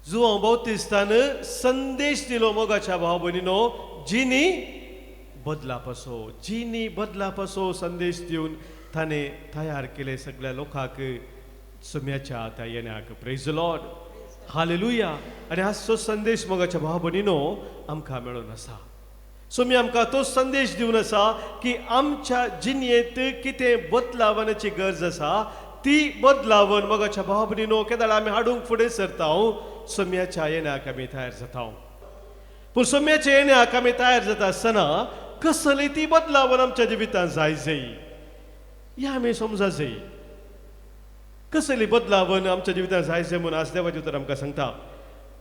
जुआंव बाप्तीस्तान संदेश दिलो मोगाच्या भाव भयणीनो, जिनी बदलापासो, जिनी बदलापासो संदेश दिवन ताणें तयार केले सगळ्या लोकांक सम्याच्या त्या येण्याक. Praise Lord, hallelujah. आनी आज तो संदेश मोगाच्या भाव भयणीनो आमकां मेळून आसा. सोमी आमकां तो संदेश दिवन आसा की आमच्या जिणेंत कितें बदलावण्याची गरज आसा, ती बदलावन मोगाच्या भाव भयणीनो केदाळ आमी हाडूंक फुडें सरता, सोम्याच्या येण्याक आमी तयार जाता. पूण सोम्याच्या येण्याक आमी तयार जाता आसतना कसली ती बदलावन आमच्या जिवितांत जाय जाय ह्या आमी समजा जाय. कसली बदलावन आमच्या जिवितांत जाय जाय म्हूण आज देवाचें उतर आमकां सांगता.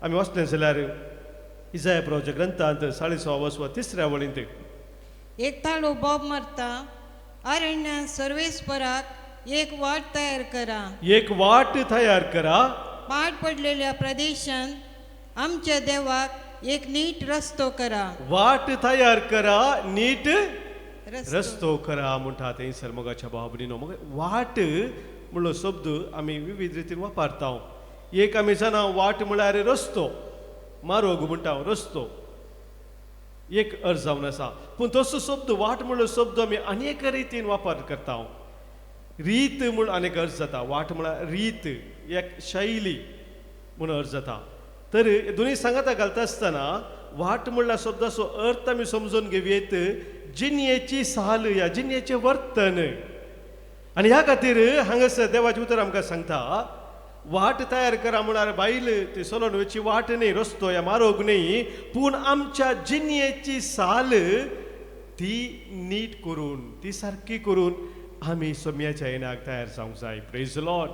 आमी वाचलें जाल्यार इजाया प्रवाच्या ग्रंथांत 6.5 वा 3 वळींत, एक ताळो बोब मारता, अरण्यान सर्वेस्पराक एक वाट तयार करा, एक वाट तयार करा, पाड पडलेल्या प्रदेशान आमच्या देवाक एक नीट रस्तो करा, वाट तयार करा, नीट रस्तो करा म्हणटा थंयसर मोगाच्या भाव भयणीनो. मग वाट म्हणलो शब्द आमी विविध रितीन वापरता. एक आमी जाणा वाट म्हळ्यार रस्तो, मारोग म्हणटा रस्तो, एक अर्थ जावन आसा. पूण तसो शब्द वाट म्हणलो शब्द आमी अनेक रितीन वापर करता. रीत म्हूण अनेक अर्थ जाता, वाट म्हळ्यार रीत, एक शैली म्हूण अर्थ जाता. तर दोनूय सांगाता घालता आसतना वाट म्हणल्यार शब्दाचो अर्थ आमी समजून घेवयेत, जिणयेची साल या जिणयेचें वर्तन. आनी ह्या खातीर हांगासर देवाचें उतर आमकां सांगता, वाट तयार करा म्हळ्यार बायल ती चलोवन वयची वाट न्ही, रस्तो या मारोग न्ही, पूण आमच्या जिणयेची साल ती नीट करून, ती सारकी करून आमी सोम्याच्या येण्याक तयार जावंक जाय. Praise Lord,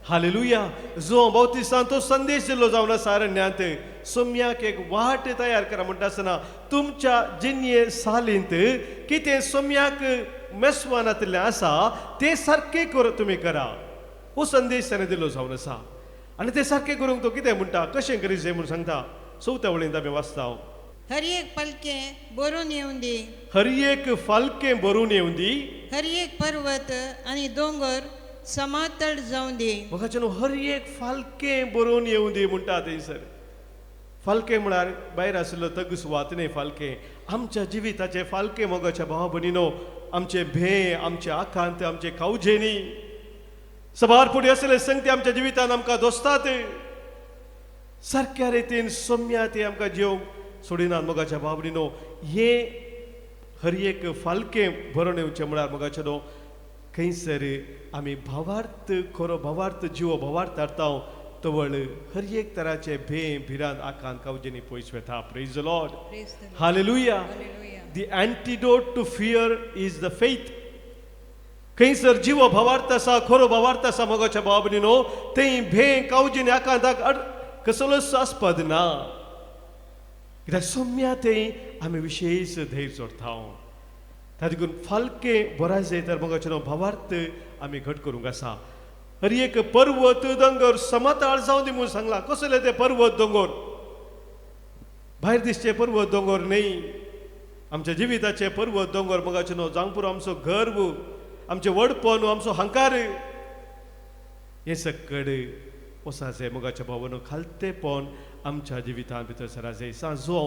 hallelujah. जुआंव बाप्तीस्तान तो संदेश दिल्लो जावन आसा अरण्यांत, सोम्याक एक वाट तयार करा म्हणटा आसतना तुमच्या जिणये सालींत कितें सोम्याक मेसवानांतलें आसा तें सारकें कर तुमी करा, हो संदेश ताणें दिल्लो जावन आसा. आनी तें सारकें करूंक तो कितें म्हणटा, कशें करीत जाय म्हूण सांगता. चवथ्या वळींत आमी वाचता, हर एक पलकें भरून येवं दी, हर एक फालकें भरून येवं दी, हर एक पर्वत आनी दोंगर समातळ जावं दी. मोगाच्या न्हू, हर एक फालकें भरून येवं दी म्हणटा थंयसर. फालकें म्हळ्यार भायर आशिल्लो तग सुवात न्ही, फालकें आमच्या जिविताचे फालकें मोगाच्या भाव भयणीनो, आमचे भें, आमचे आकांत, आमचे कावजेनी सबार फुडें आशिल्ले संगती आमच्या जिवितान आमकां दोसतात. सारक्या रितीन सोम्या ते आमकां जेवंक सोडिनात. मोगाच्या भाव भयणीनो, हे हर एक फालकें भरून येवचें म्हळ्यार मोगाचे न्हू खंयसर आमी भावार्थ, खरो भावार्थ, जिवो भावार्थ हाडटा तवळ हर एक तराचे भें, भिरांत, आकांत, कावजेनी पयस वता. Praise Lord, hallelujah. The antidote to fear is the faith. खंयसर जिवो भावार्थ आसा, खरो भावार्थ आसा मोगाच्या भाव भयणीनो, थंय भें, कावजेनी, आकांताक कसलोच आस्पद ना. कित्याक सोम्या थंय आमी विशेश धैर्य जोडटा. ताका देखून फालकें बरा जाय तर मोगाचे न्हू भावार्थ आमी घट करूंक आसा. हर एक पर्वत दोंगर समताळ जावं दी म्हूण सांगलां. कसले ते पर्वत दोंगर? भायर दिसचे पर्वत दोंगर न्ही, आमच्या जिविताचे पर्वत दोंगर मोगाचे न्हू, जावंक पुरो आमचो गर्व, आमचें व्हडपण, आमचो हंकार, हें सगळें वसाचे मोगाच्या भावानो खालतेपण आमच्या जिवितांत भितर सरा जाय. सांजो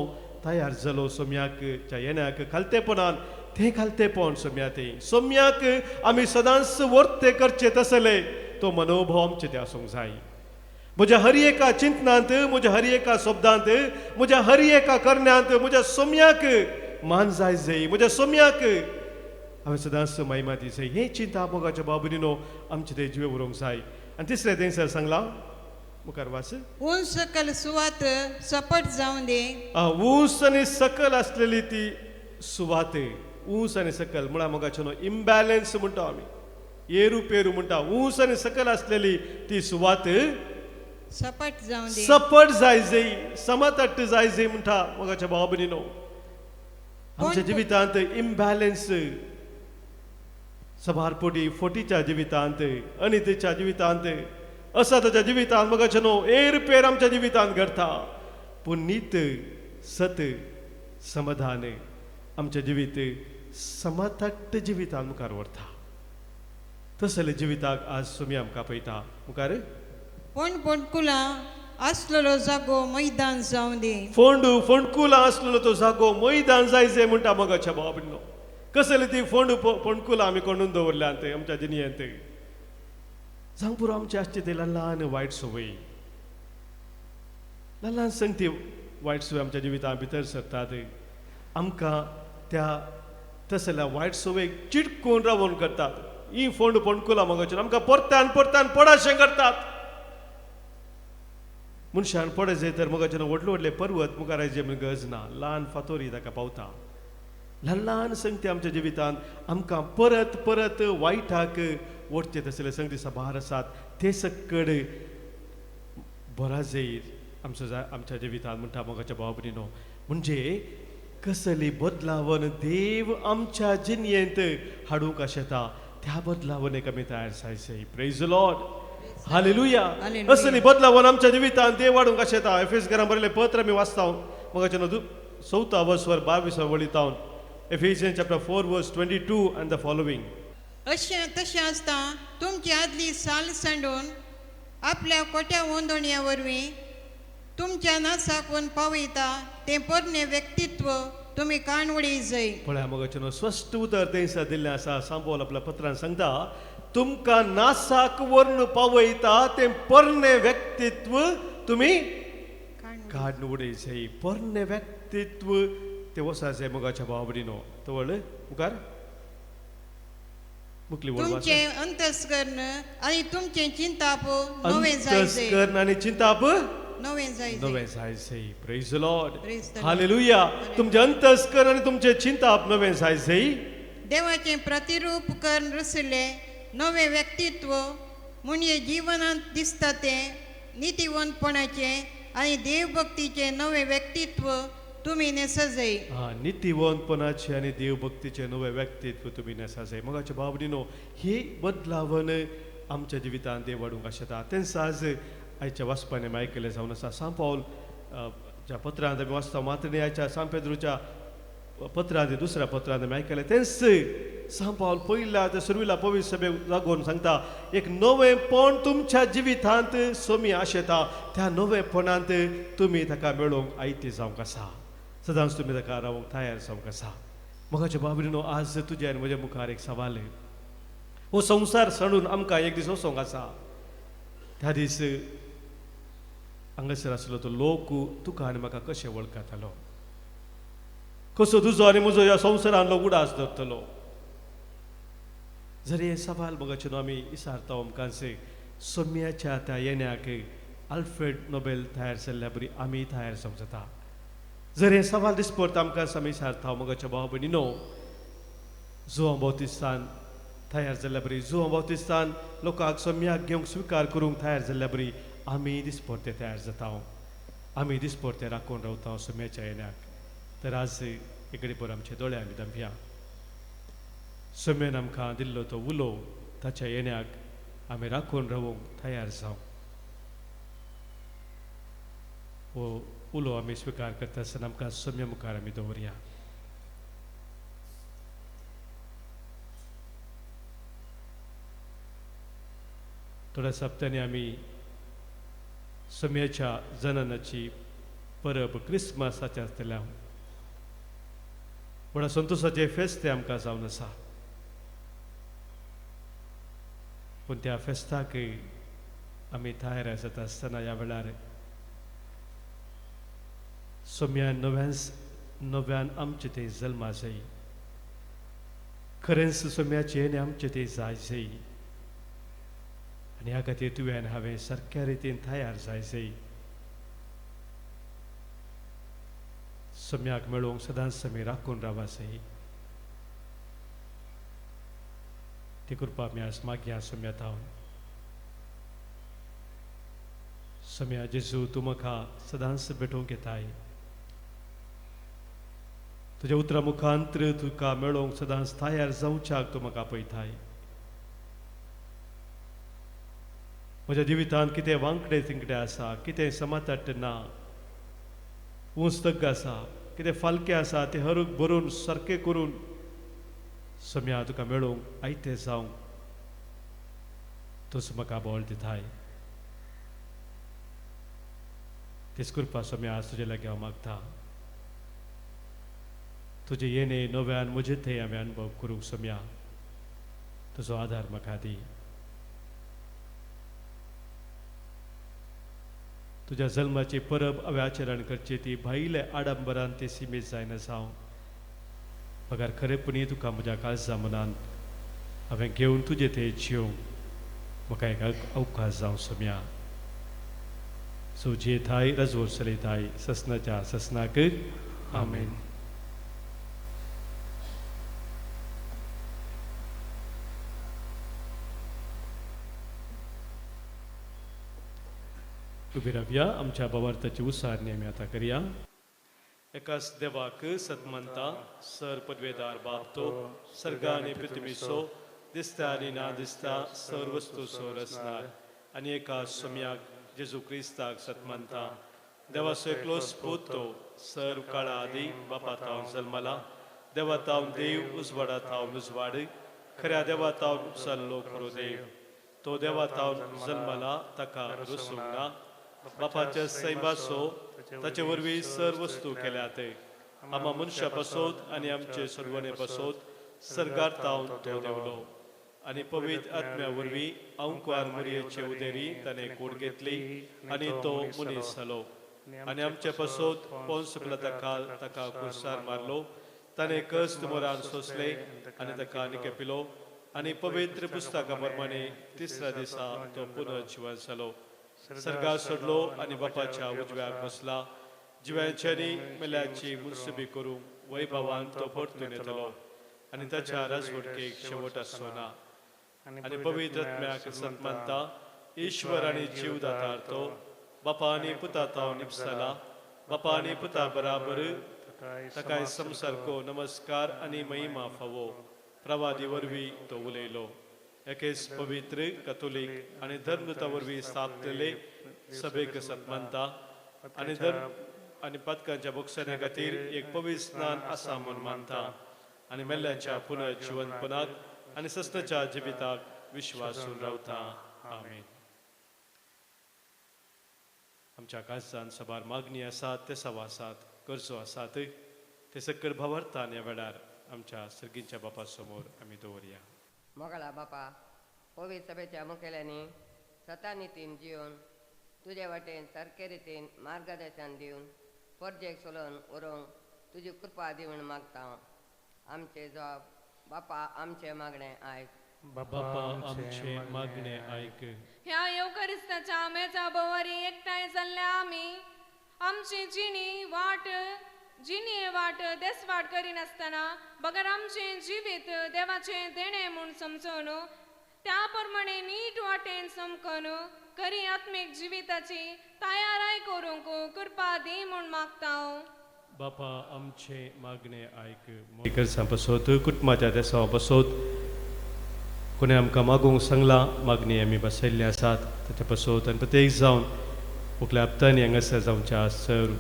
तयार जालो सोम्याक च्या येण्याक खालतेपणान तें खालतेपण सोम्या तें सोम्याक आमी सदांच वर्ते करचे तसले तो मनोभाव आमचे ते आसूंक जाय. म्हज्या हर एका चिंतनांत, म्हज्या हर एका शब्दांत, म्हज्या हर एका करण्यांत म्हज्या सोम्याक मान जाय जाय, म्हज्या सोम्याक हांवें सदांच महिमा दी जाय. हें चिंता मोगाच्या बाबुनीनो आमचे ते जिवे उरोवंक जाय. आनी तिसरें तें सर सांगलां मुखार वाच. उंच सकल सुवात सपट जावं दी. ऊंच आनी सकल आसलेली ती सुवात, ऊंच आनी सकल म्हळ्यार मोगाचो न्हू इम्बॅलन्स म्हणटा आमी, एरू पेरू म्हणटा. ऊंच आनी सकल आसलेली ती सुवात सपट जावं दी, सपट जाय जाय, समतट्ट जाय जाय म्हणटा मोगाच्या भाव भयणीनो. आमच्या जिवितांत इम्बॅलन्स सबार पोटी फोटीच्या जिवितांत, अनितीच्या जिवितांत, असाताच्या जिवितांत मोगाचे न्हू एर पेर आमच्या जिवितांत घडटा. पूण नीत सत समाधान आमच्या जिवीत समतट्ट जिवितान मुखार व्हरता. तसले जिविताक आज सुमी आमकां पळयता. मुखार फोंड फोंडकुलां आसलेलो जागो मैदान जावं दी. फोंडू फोंडकुलां आसलेलो तो जागो मैदान जाय जाय म्हणटा मोगाच्या भाव भयणीनो. कसले ती फोंडू फोंडकुलां आमी कोंडून दवरल्यांत आमच्या जिणयेंत. जावं पुरो आमचे आसचे ते ल्हान ल्हान वायट संवय, ल्हान ल्हान संगती वायट संवय आमच्या जिवितां भितर सरतात. आमकां त्या तसल्या वायट संवयेक चिटकून रावोन करतात. ही फोंड फोंडकुलां मोगाचेर आमकां परत्यान परत्यान पडाशें करतात. मनशान पडत जाय तर मोगाचेर व्हडले व्हडले पर्वत मुखार आयचे म्हण गरज ना, ल्हान फातोरी ताका पावता. ल्हान ल्हान संगती आमच्या जिवितांत आमकां परत परत वायटाक ओडचे तसले संगती साबार आसात. ते सकड बरा जायत आमचो आमच्या जिवितांत म्हणटा मोगाच्या भाव भयणीनो. म्हणजे कसली बदलावन देव आमच्या जिणयेंत हाडूंक आशेता त्या बदलावनेक आमी तयार जाय जाय. Praise Lord, hallelujah. असली बदलावन आमच्या जिवितांत देव हाडूंक आशेता. एफेस घरां बरयलें पत्र आमी वाचता मोगाच्या न्हू चवथो वर्स 22 वळीतावन, Ephesians chapter 4 verse 22 and the following. अशें तशें आसता तुमची आदली साल सांडून आपल्या कोट्या वंदोणया वरवीं तुमच्या नासाकून पावयता तें पोरणें व्यक्तित्व तुमी काण उडय जाय. पळया मोगाचें न्हू स्पश्ट उतर थंयसर दिल्लें आसा. सांबोल आपल्या पत्रान सांगता तुमकां नासाक व्हरून पावयता तें पोरणें व्यक्तित्व तुमी काडून उडय जाय. पोरणें व्यक्तित्व तें वसा जाय मोगाच्या भाव भयणीनो. तो वळ मुखार मुखली वळ वाच. तुमचें अंतस्कर्ण आनी तुमचें चिंताप नवें जाय जाय. अंतस्कर्ण आनी चिंताप नवें जाय जाय. नवें जाय जाय. Praise Lord, Praise the Lord. Hallelujah. तुमचें अंतस्कर्ण आनी तुमचें चिंताप नवें जाय जाय. देवाचें प्रतिरूप करून रचिल्लें नवें व्यक्तित्व म्हणजे जिवनांत दिसता तें नितीवंतपणाचें आनी देवभक्तीचें नवें व्यक्तित्व तुमी न्हेसा जाय. हा, नितीवंतपणाचें आनी देवभक्तीचें नवें व्यक्तित्व तुमी न्हेसा जाय. मोगाचे भाव भयणीनो, ही बदलावन आमच्या जिवितांत देव वाडूंक आशेता. तेंच आज आयच्या वाचपाने आमी आयकलें जावन आसा. सांत पावल ज्या पत्रांत आमी वाचता, मात्र आयच्या सांत पेद्रूच्या पत्रांत दुसऱ्या पत्रांत आमी आयकलें. तेंच सांत पावल पयल्या ते सुरवेला पवित्र सभेक लागून सांगता एक नवेंपण तुमच्या जिवितांत सोमी आशेता. त्या नवेंपणांत तुमी ताका मेळोवंक आयती जावंक आसा. सदांच तुमी ताका रावंक तयार जावंक आसा. मोगाच्या भाव भयणीनो, आज तुज्या आनी म्हज्या मुखार एक सवाल. हो संवसार सांडून आमकां एक दीस वचोंक आसा. त्या दीस हांगासर आसलो तो लोक तुका आनी म्हाका कशें वळखतालो, कसो तुजो आनी म्हजो ह्या संवसारांतलो उडास धरतलो. जर हे सवाल मोगाचे न्हू आमी विचारता आमकांचे सोम्याच्या त्या येण्याक अल्फ्रेड नोबेल तयार जाल्ल्या बरी आमी तयार जावंक जाता. जर हे सवाल दिसपडटा आमकां आमी विचारता मोगाच्या भाव भयणीनो, जुवां बावतिस्तान तयार जाल्ल्या बरी, जुवां बावतिस्तान लोकांक सोम्याक घेवंक स्विकार करूंक तयार जाल्ल्या बरी आमी दिसपडटे तयार जाता. आमी दिसपडटे राखून रावता सोम्याच्या येण्याक. तर आज एकडे पयर आमचे दोळे आमी दमया. सोम्यान आमकां दिल्लो तो उलो ताच्या येण्याक आमी राखून रावूंक तयार जावं. हो उलो आमी स्विकार करता आसतना आमकां सोम्या मुखार आमी दवरया. थोड्या सप्त्यांनी आमी सोम्याच्या जननाची परब क्रिसमसाच्या आसतल्या व्हडा संतोशाचें फेस्त तें आमकां जावन आसा. पूण त्या फेस्ताक आमी तयार जाता आसतना ह्या वेळार सोम्यान नव्यान आमचे ते जल्मा जाय, खरेंच सोम्याचें आनी आमचें ते जाय जाय आनी ह्या खातीर तुवें आनी हांवें सारक्या रितीन तयार जाय जाय. सोम्याक मेळोवंक सदांच आमी राखून रावा जाय. ती कृपा आमी आज मागया सोम्या तावन. सोम्या जेजू, तूं म्हाका सदांच भेटोवंक येताय. तुज्या उतरां मुखांत्र तुका मेळोवंक सदांच तयार जावच्याक तूं म्हाका पळयताय. म्हज्या जिवितांत कितें वांकडें तिंकडें आसा, कितें समातट ना, ऊंच तग्ग आसा, कितें फालकें आसा, तें हरूक भरून सारकें करून सोम्या तुका मेळोवंक आयतें जावंक तूंच म्हाका बळ दिताय. तेच कृपा सोम्या आज तुजे लागीं हांव मागता. तुजें येणें नव्यान म्हजें थंय हांवें अनुभव करूंक सोम्या तुजो आदार म्हाका दी. तुज्या जल्माची परब हांवें आचरण करची ती भायले आडंबरान ती सिमीत जायना जावं, बगर खरेपणी तुका म्हज्या काळजा मनान हांवें घेवन तुजें थंय जिवंक म्हाका एक अवकाश जावं सोम्या. सो जियेताय रजवट चलयताय ससनाच्या ससनाक. आमेन. उबी रावया, आमच्या भावार्थाची उसारणी आमी आतां करया. एकाच देवाक सतमंता सर पदवेदार बाप तो सर्गा आनी पृथ्वीचो दिसता आनी ना दिसता सर वस्तूचो रचणार आनी एका सोम्याक जेजू क्रिस्ताक सतमंता देवाचो एकलोच पूत तो सर्व काळा आदी बापा तावन जल्मला, देवा तावन देव, उजवाडा तावन उजवाड, खऱ्या देवा तावन उपसल्लो खरो देव, तो देवा तावन जल्मला, ताका रुसूंक ना, बापाच्या सैमाचो ताचे वरवीं सर वस्तू केल्यात, आमा मनशा पासत आनी आमचे सोडवणे पासत सर्गार तावन तो देवलो आनी पवित्र आत्म्या वरवीं अंकुआर मुरयेचे उदेरी ताणें कोड घेतली आनी तो मनीस जालो आनी आमचे पासत पोन्स पिलाता ताका कुर्सार मारलो, ताणें कश्ट मोरान सोंसले आनी ताका निकेपिलो आनी पवित्र पुस्तका प्रमाणे तिसऱ्या दिसा तो पुनर्जिवन जालो, सर्गार सोडलो आनी बापाच्या उजव्याक बसला, जिव्यांच्यानी मेल्याची मुनसुबी करूंक वैभवान तो परतून येतलो आनी ताच्या राजवटकेक शेवट आसचो ना. आनी पवित्र आत्म्याक सन्मानता ईश्वर आनी जीवदातार तो बापा आनी पुता तावन निपसला, बापा आनी पुता बराबर ताकाय संसारको नमस्कार आनी महिमा फावो. प्रवादी वरवीं तो उलयलो. एकेच पवित्र कथोलीक आनी धर्मदूता वरवीं स्थापलेले सभेक सन्मानता आनी धर्म आनी पातकांच्या बोगसण्या खातीर एक पवित्र स्नान आसा म्हूण मानता आनी मेल्ल्याच्या पुनर्जिवनपणाक आनी सस्नाच्या जिविताक विश्वासून रावता. आमेन. आमच्या काळजान सबार मागणी आसात, ते सवा आसात, गरजो आसात, ते सकल भावार्थान ह्या वेळार आमच्या सर्गींच्या बापा समोर आमी दवरया. मोगळा बापा, पवित्र सभेच्या मुखेल्यांनी सतानितीन जिवन तुजे वाटेन सारके रितीन मार्गदर्शन दिवन परजेक सोलोवन व्हरूंक तुजी कृपा दिवन मागता. आमचे जॉब बापा, आमचे मागणें आयक. बापा आमचे मागणें आयक. ह्या येवकरिस्ताच्या मेजा भोंवरी एकठांय जाल्ल्या आमी आमची जिणी वाट जिणी वाट देसवाट करिनासतना बगर आमचें जिवीत देवाचें देणें म्हूण समजून त्या प्रमाणे नीट वाटेन समकन खरी आत्मीक जिविताची तयाराय करूंक कृपा दी म्हूण मागता. बापा आमचे मागणें आयक. गरजां पासत, कुटुंबाच्या देसां पासत कोणें आमकां मागूंक सांगलां, मागणी आमी बसयल्ली आसात ताच्या पासत आनी प्रत्येक जावन मुखल्या हप्त्यांनी हांगासर जावच्या सर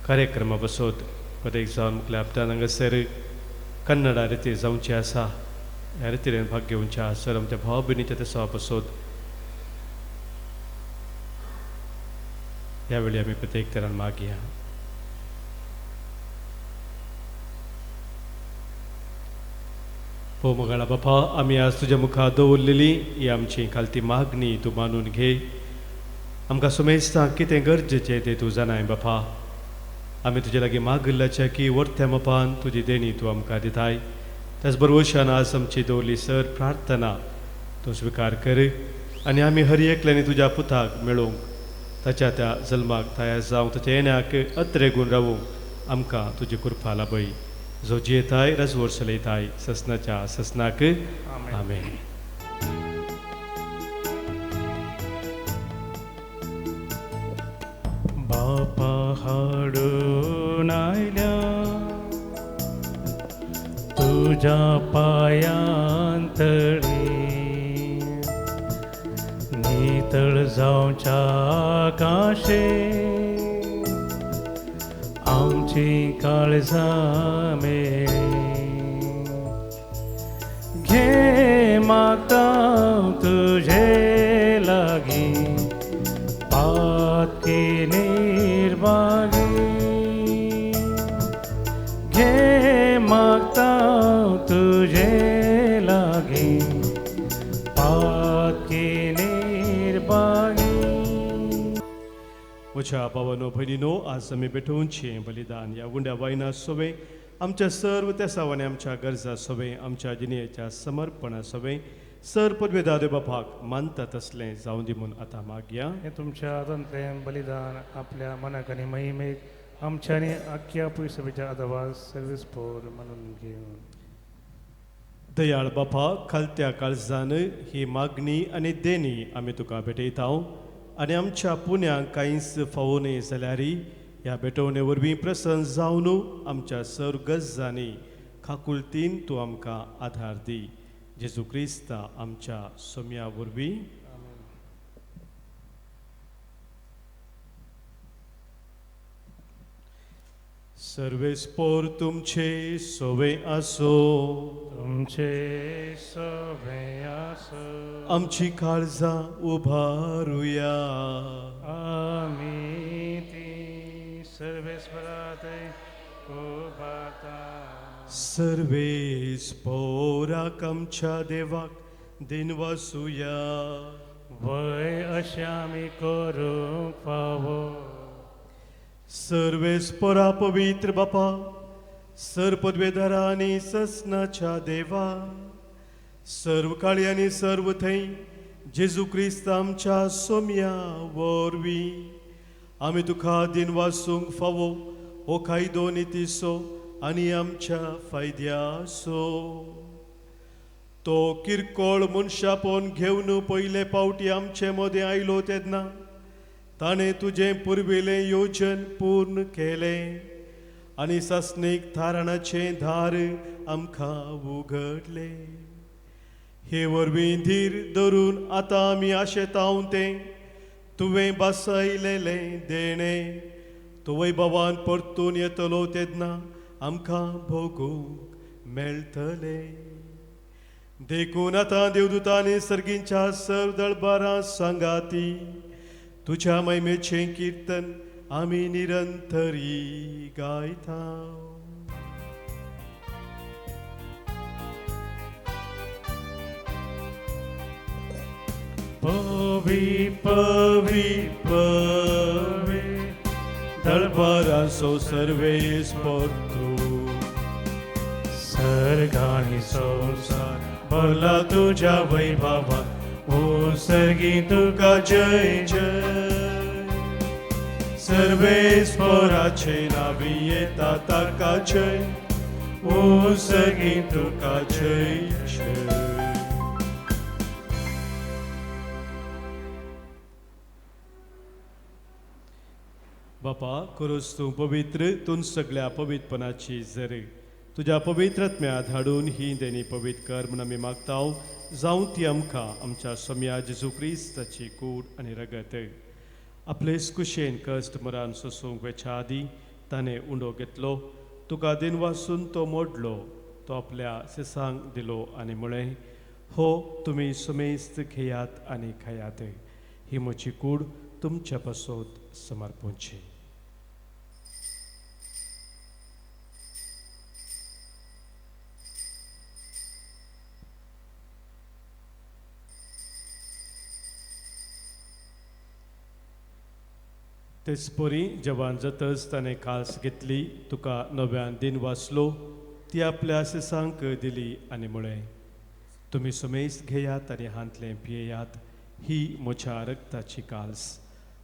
कार्यक्रमा पासत प्रत्येक जावन मुखल्या हप्त्यान हांगासर कन्नडा रितीर जावची आसा, ह्या रितीन भाग घेवच्या सर आमच्या भाव भयणीच्या देसां पासत ह्या वेळी आमी प्रत्येक तरान मागया. हो मगाळा बापा, आमी आज तुज्या मुखार दवरलेली ही आमची खालती मागणी तूं मानून घे. आमकां सुमेस्ता कितें गरजेचें तें तूं जाणाय बापा. आमी तुजे लागीं मागिल्ल्याच्या की वर्त्या मापान तुजी देणी तूं आमकां दिताय. त्याच बरोबर आज आमची दवरली सर प्रार्थना तूं स्विकार कर आनी आमी हर एकल्यानी तुज्या पुताक मेळोवंक, ताच्या त्या जल्माक तयार जावंक, ताच्या येण्याक अत्रेगून रावूंक आमकां तुजी कृपा लाभय. जो जियेताय रजवोर चलयताय ससनाच्या ससनाक आमेन. बापा हाडून आयल्या तुज्या पायांतळी, नितळ जावच्या काशे आमची काळजां मेळी. घे मागता तुझे लागीं पातकी निर्भागी, घे मागता तुझे लागीं पातकी निर्भागी. म्हज्या भावानो भयणीनो, आज आमी भेटोवचें बलिदान ह्या गुंड्या वायना सोवे आमच्या सर्व तेसावांनी, आमच्या गरजा सोवे, आमच्या जिणेच्या समर्पणा सोवे सर पदवेदा देव बापाक मानता तसलें जावं दी म्हूण आतां मागया. हें तुमच्या हातांतलें बलिदान आपल्या मनाक आनी महिमेक आमच्या आनी आख्या पयसभेच्या आदावास सर्वीस पोर म्हणून घेवन. दयाळ बापा, खालत्या काळजान ही मागणी आनी देणी आमी तुका भेटयता आनी आमच्या पुण्याक कांयच फावो न्हय जाल्यार ह्या भेटवणे वरवीं प्रसन्न जावन आमच्या सर्व गरजांनी खाकुलतीन तूं आमकां आधार दी. जेजू क्रिस्ता आमच्या सोम्या वरवीं. सर्वेस्पोर तुमचे सोवे आसो, तुमचे सोवे आसो. आमची काळजां उभारुया, आमी ती सर्वेस्परात उभारता. सर्वेस्पोराक आमच्या देवाक दिनवासुया, वय अशें आमी करूंक फावो. सर्वेस्पोरा पवित्र बापा, सर पदवेदारा आनी ससनाच्या देवा, सर्व काळी आनी सर्व थंय जेजू क्रिस्त आमच्या सोम्या वरवीं आमी तुका दिनवासूंक फावो हो कायदो नितीचो आनी आमच्या फायद्याचो. तो किरकोळ मनशापण घेवन पयले पावटी आमचे मदें आयलो तेन्ना ताणें तुजें पुर्विल्लें योजन पूर्ण केलें आनी सासणीक थारणाचें दार आमकां उगडलें. हे वरवीं धीर धरून आतां आमी आशेतांव तें तुवें बसयलेलें देणें तो वैभवान परतून येतलो तेन्ना आमकां भोगूंक मेळटलें. देखून आतां देवदूतांनी सर्गींच्या सर्व दळबारां सांगाती तुज्या महिमेचें किर्तन आमी निरंतरी गायता. पवी पवी पवी दळबारांचो सर्वेस्पोर तूं, सर्गानी संवसार भरला तुज्या वैभवान, ओ सर्गी तुका जय जय. सर्वेस्पोराचे नावी येता ताका जय, ओ सर्गी तुका जय जय. बापा, खरोच तूं पवित्र, तूं सगळ्या पवित्रपणाची जर तुज्या पवित्र आत्म्या धाडून ही देणी पवित्र कर म्हूण आमी मागता. जावं ती आमकां आमच्या सोम्या जेजू क्रिस्ताची कूड आनी रगत. आपले कुशेन कश्ट मरान सोसूंक वेच्या आदीं ताणें उंडो घेतलो, तुका दिनवासून तो मोडलो, तो आपल्या सिसांक दिलो आनी म्हळें, हो तुमी सुमेस्त घेयात आनी खायात, ही म्हजी कूड तुमच्या पासत समर्पणची. तेच परी जवान जातच ताणें कास घेतली, तुका नव्यान दिन वाचलो, ती आपल्या सिसांक दिली आनी म्हळें, तुमी सुमेस घेयात आनी हांतलें पियेयात, ही म्हज्या रक्ताची काल्स,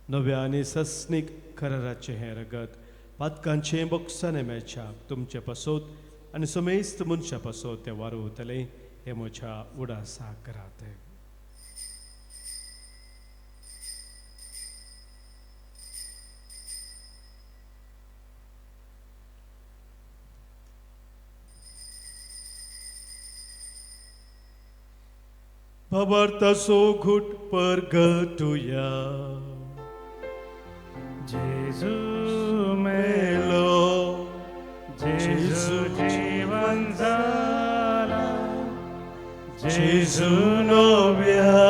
नव्या आनी सस्नीक कराराचें हें रगत पातकांचें बोगसाणें मेळच्याक तुमचे पासत आनी सुमेस्त मनशा पासत तें वारवतलें, हें म्हज्या उडासाक करात. भावार्थाचो घुट परगटुया. जेजू मेलो, जेजू जीवन जाला, जेजू नव्या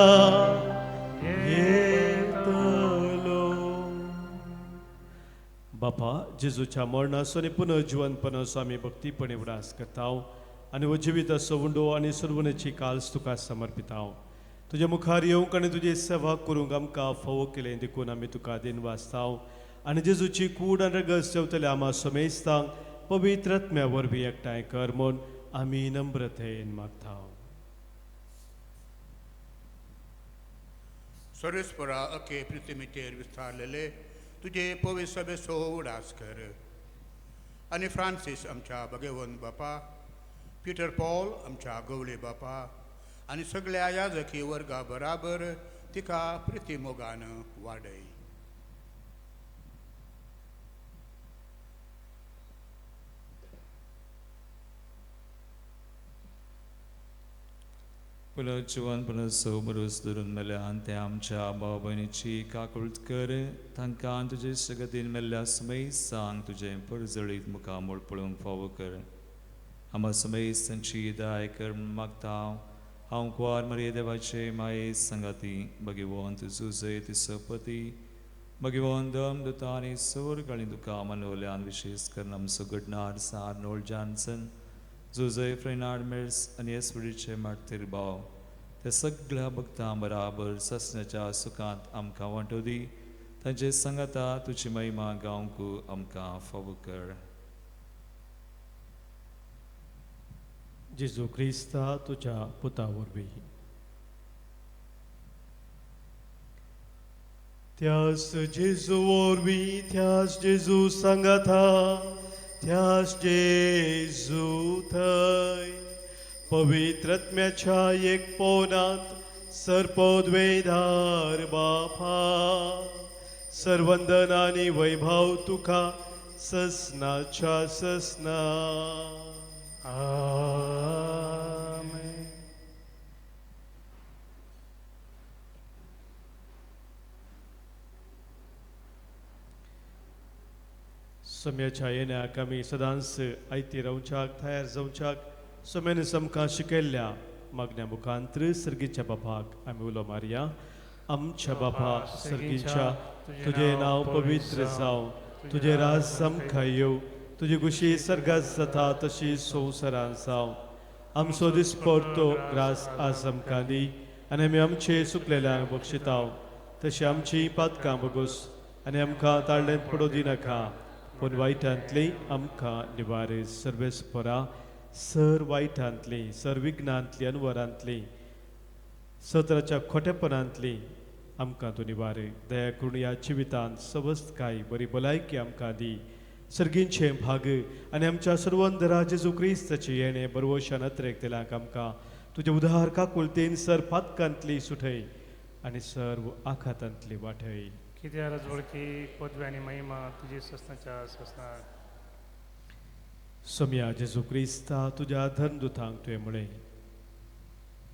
येतलो. बापा, जेजूच्या मरणाचो आनी पुनर्जिवनपणाचो आमी भक्तीपणे उडास करता आनी हो जिविताचो उंडो आनी सर्वनेची काल्स तुका समर्पिता. तुज्या मुखार येवंक आनी तुजी सेवा करूंक आमकां फावो केलें देखून आमी तुका दिन वाचता आनी जेजूची कूड आनी रगत सेवतल्या आमा समेस्तांक पवित्र आत्म्या वरवीं एकठांय कर म्हूण आमी नम्रतेन मागता. सर्वेस्परा अके पृथ्वीचेर विस्तारलेले तुजे पवित्र सभेचो उडास कर आनी फ्रांसीस आमच्या भगवंत बापा, पिटर पॉल आमच्या गवळे बापा आनी सगळ्या याजकी वर्गा बराबर तिका प्रिती मोगान वाडय. पुनर्जिवन पुनर्सोबरूस धरून मेल्यान ते आमच्या भाव भयणीची काकूळत कर, तांकां तुजे शगतीन मेल्ल्या सुमय सांग तुजें परजळीत मुखामोळ पळोवंक फावो कर. आमा सुमय तांची दाय कर मागता. हांव कुवार मरिये देवाचे माये सांगाती भगिवंत जुजय तिसपती भगिवंत दम दुता आनी सोर गाळी तुका मनवल्यान विशेश करून आमचो घडणार सार नोल जॉन्सन, जुजय फ्रेनार्ड मिर्स आनी एसवडीचे मार्तीर भाव त्या सगळ्या भक्तां बराबर ससण्याच्या सुखांत आमकां वांटो दी. तांचे सांगाता तुजी महिमा गावंक आमकां फावो कर. जेजू क्रिस्ता तुज्या पुता वरवीं. त्यास जेजू वरवीं, त्यास जेजू सांगाता, त्यास जेजू थंय पवित्र आत्म्याच्या एक पोनांत सर्पोद्वेधार बापा, सर्वंदन आनी वैभव तुका ससनाच्या ससना. आमेन. सम्याच्या येण्याक आमी सदांच आयती रावच्याक तयार जावच्याक सम्यान आमकां शिकयल्ल्या मागण्या मुखांत्र सर्गीच्या बापाक आमी उलो मारया. आमच्या बापा सर्गीच्या, तुजें नांव पवित्र जावं, तुजें राज आमकां येवं, तुजी खुशी सर्गात जाता तशी संवसारान जावं. आमचो दिसपडतो ग्रास आज आमकां दी आनी आमी आमचे सुकलेल्यांक बक्षिताव तशी आमची पातकां बगोस आनी आमकां ताळ्ळेंत पडो दिनाका, पूण वायटांतली आमकां निवारे. सर्वेस्परा सर वायटांतली, सर विघ्नांतली, अनवरांतली, सत्राच्या खोटेपणांतली आमकां तूं निवारे. दया करून ह्या जिवितांत सवस्तकाय बरी भलायकी आमकां दी. सर्गींचे भाग आनी आमच्या सर्वंदरा जेजू क्रिस्ताची येणे बरवशान अत्रेक आमकां तुजे उदार काकुळतेन सर पातकांतली सुठय आनी सर्व आखातांतली वाटय. कित्या रजवळकी पदवी आनी महिमा तुजी ससनाच्या ससना. सोम्या जेजू क्रिस्ता, तुज्या धर्मदुतांक तुवें म्हळें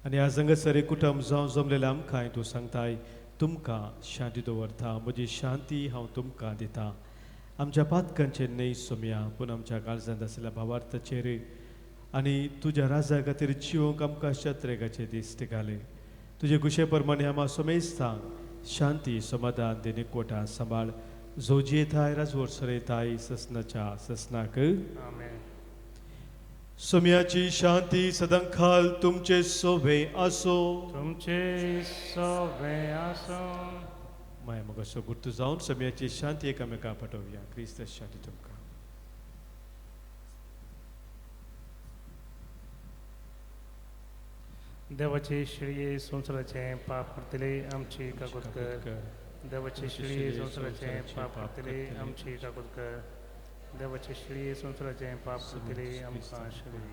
आनी आज हांगासर एक कुटुंब जावं जमलेल्या आमकांय तूं सांगताय, तुमकां शांती दवरता, म्हजी शांती हांव तुमकां दिता. आमच्या पातकांचेर न्हय सोम्या, पूण आमच्या काळजांत आशिल्ल्या भावार्थाचेर आनी तुज्या राजा खातीर जिवंक आमकां शत्रेगाचे दिश्ट घाले. तुजे खुशे प्रमाणे आमा सोमेस्तांक शांती समाधान देणे कोटा सांबाळ. जो जियेताय राजवट सरयताय ससनाच्या ससनाक. आमेन. सोम्याची शांती सदांकाल तुमचे सोबे आसो. तुमचे सोबे आसो. माया मोगाचो गुर्तू जावन सम्याची शांती एकामेका पाठोवया. क्रिस्त शांती तुमकां. देवाचे शिळये संवसाराचें पाप करतले आमची काकूत कर. देवाचे शिळये संवसाराचें पाप करतले आमची काकूत कर. देवाचे शिळये संवसाराचें पाप करतले आमकां शिळये.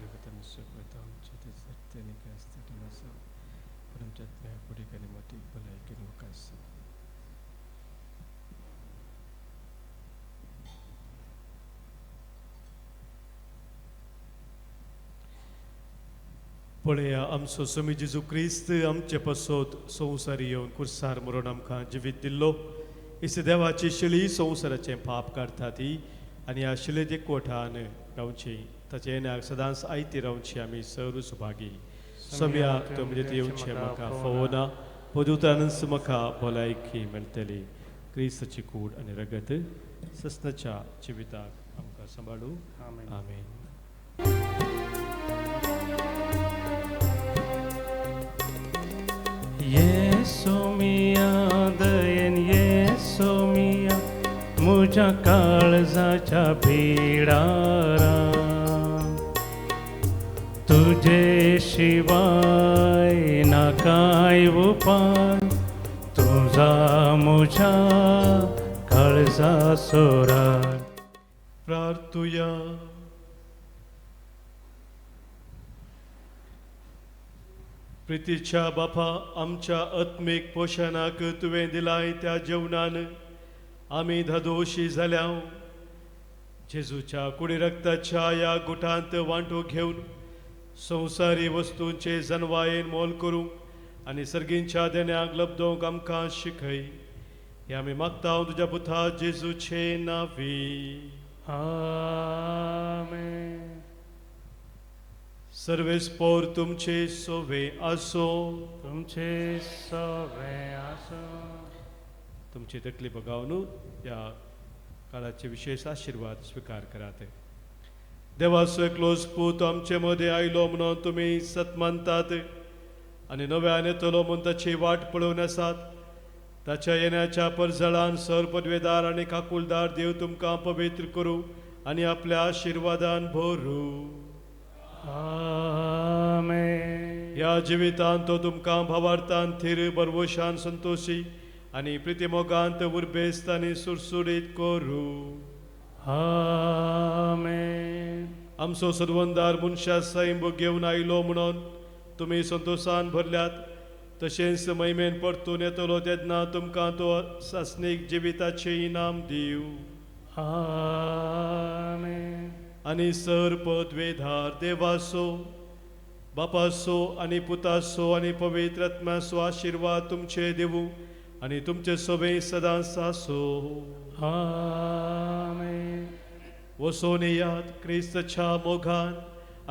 पळया आमचो स्वामी जेजू क्रिस्त आमचे पासत संवसारी येवन कुर्सार मरून आमकां जिवीत दिल्लो. इस देवाची शिळी संवसाराचें पाप काडटा ती आनी ह्या शिळेच्या एकवटान रावची ताचे येण्याक सदांच आयती रावची आमी सर्व सुभागी. सम्या तुमचे येवचें म्हाका फोवना पदुतानच म्हाका भलायकी मेळटली. क्रिस्ताची कूड आनी रगत सस्नाच्या जिविताक आमकां सांबाळू. आमेन. येसू मिया दयेन येसू मिया म्हज्या काळजाच्या भिडारा तुजे शिवाय ना काय उपाय तुझा म्हज्या काळजा सोरा. प्रार्थुया. प्रितीच्या बापा आमच्या आत्मीक पोशणाक तुवें दिलाय त्या जेवणान आमी धादोशी जाल्या. जेजूच्या कुडी रक्ताच्या ह्या गुटांत वांटो घेवन संवसारी वस्तूंचे जनवायेन मोल करूंक आनी सर्गींच्या देण्याक लब्दोवंक आमकां शिकय. हे आमी मागता तुज्या पुता जेजूचे नांवी. आमेन. सर्वेस्पोर तुमचे सोवे आसो. तुमचे सोवे आसो. तुमची तकली बगावन ह्या काळाचे विशेष आशिर्वाद स्विकार करात. देवाचो एकलोच पूत आमचे मदें आयलो म्हणून तुमी सत मानतात आनी नव्यान येतलो म्हूण ताची वाट पळोवन आसात. ताच्या येण्याच्या परजळान सर पदवेदार आनी काकुलदार देव तुमकां पवित्र करूं आनी आपल्या आशिर्वादान भरू. आमेन. ह्या जिवितांत तो तुमकां भावार्थान थीर बरवशान संतोशी आनी प्रितीमोगांत उर्बेस्त आनी सुरसुरीत करूं. आमेन. आमचो सदवंदार मनशा सैम घेवन आयलो म्हणून तुमी संतोशान भरल्यात. तशेंच महिमेन परतून येतलो तेन्ना तुमकां तो सासणीक जिविताचें इनाम दिवं. आमेन. आनी सर पदवेधार देवासो बापासो आनी पुतासो आनी पवित्र आत्म्याचो आशिर्वाद तुमचे दिवूं आनी तुमचे सोबे सदांच आसो. आमेन. वसोन येयात क्रिस्ताच्या मोगान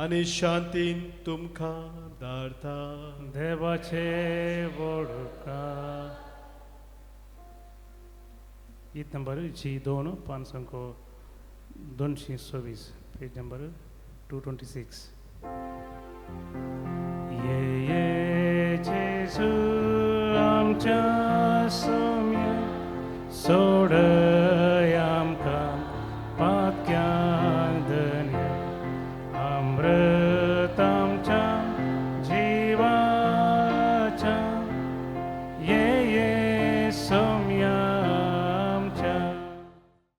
आनी शांतीन तुमकां धाडता. देवाचे वडका. गीत नंबर जी 2 526, पेज नंबर 226. ये ये जेजू आमच्या सोम्या सोडयाच्या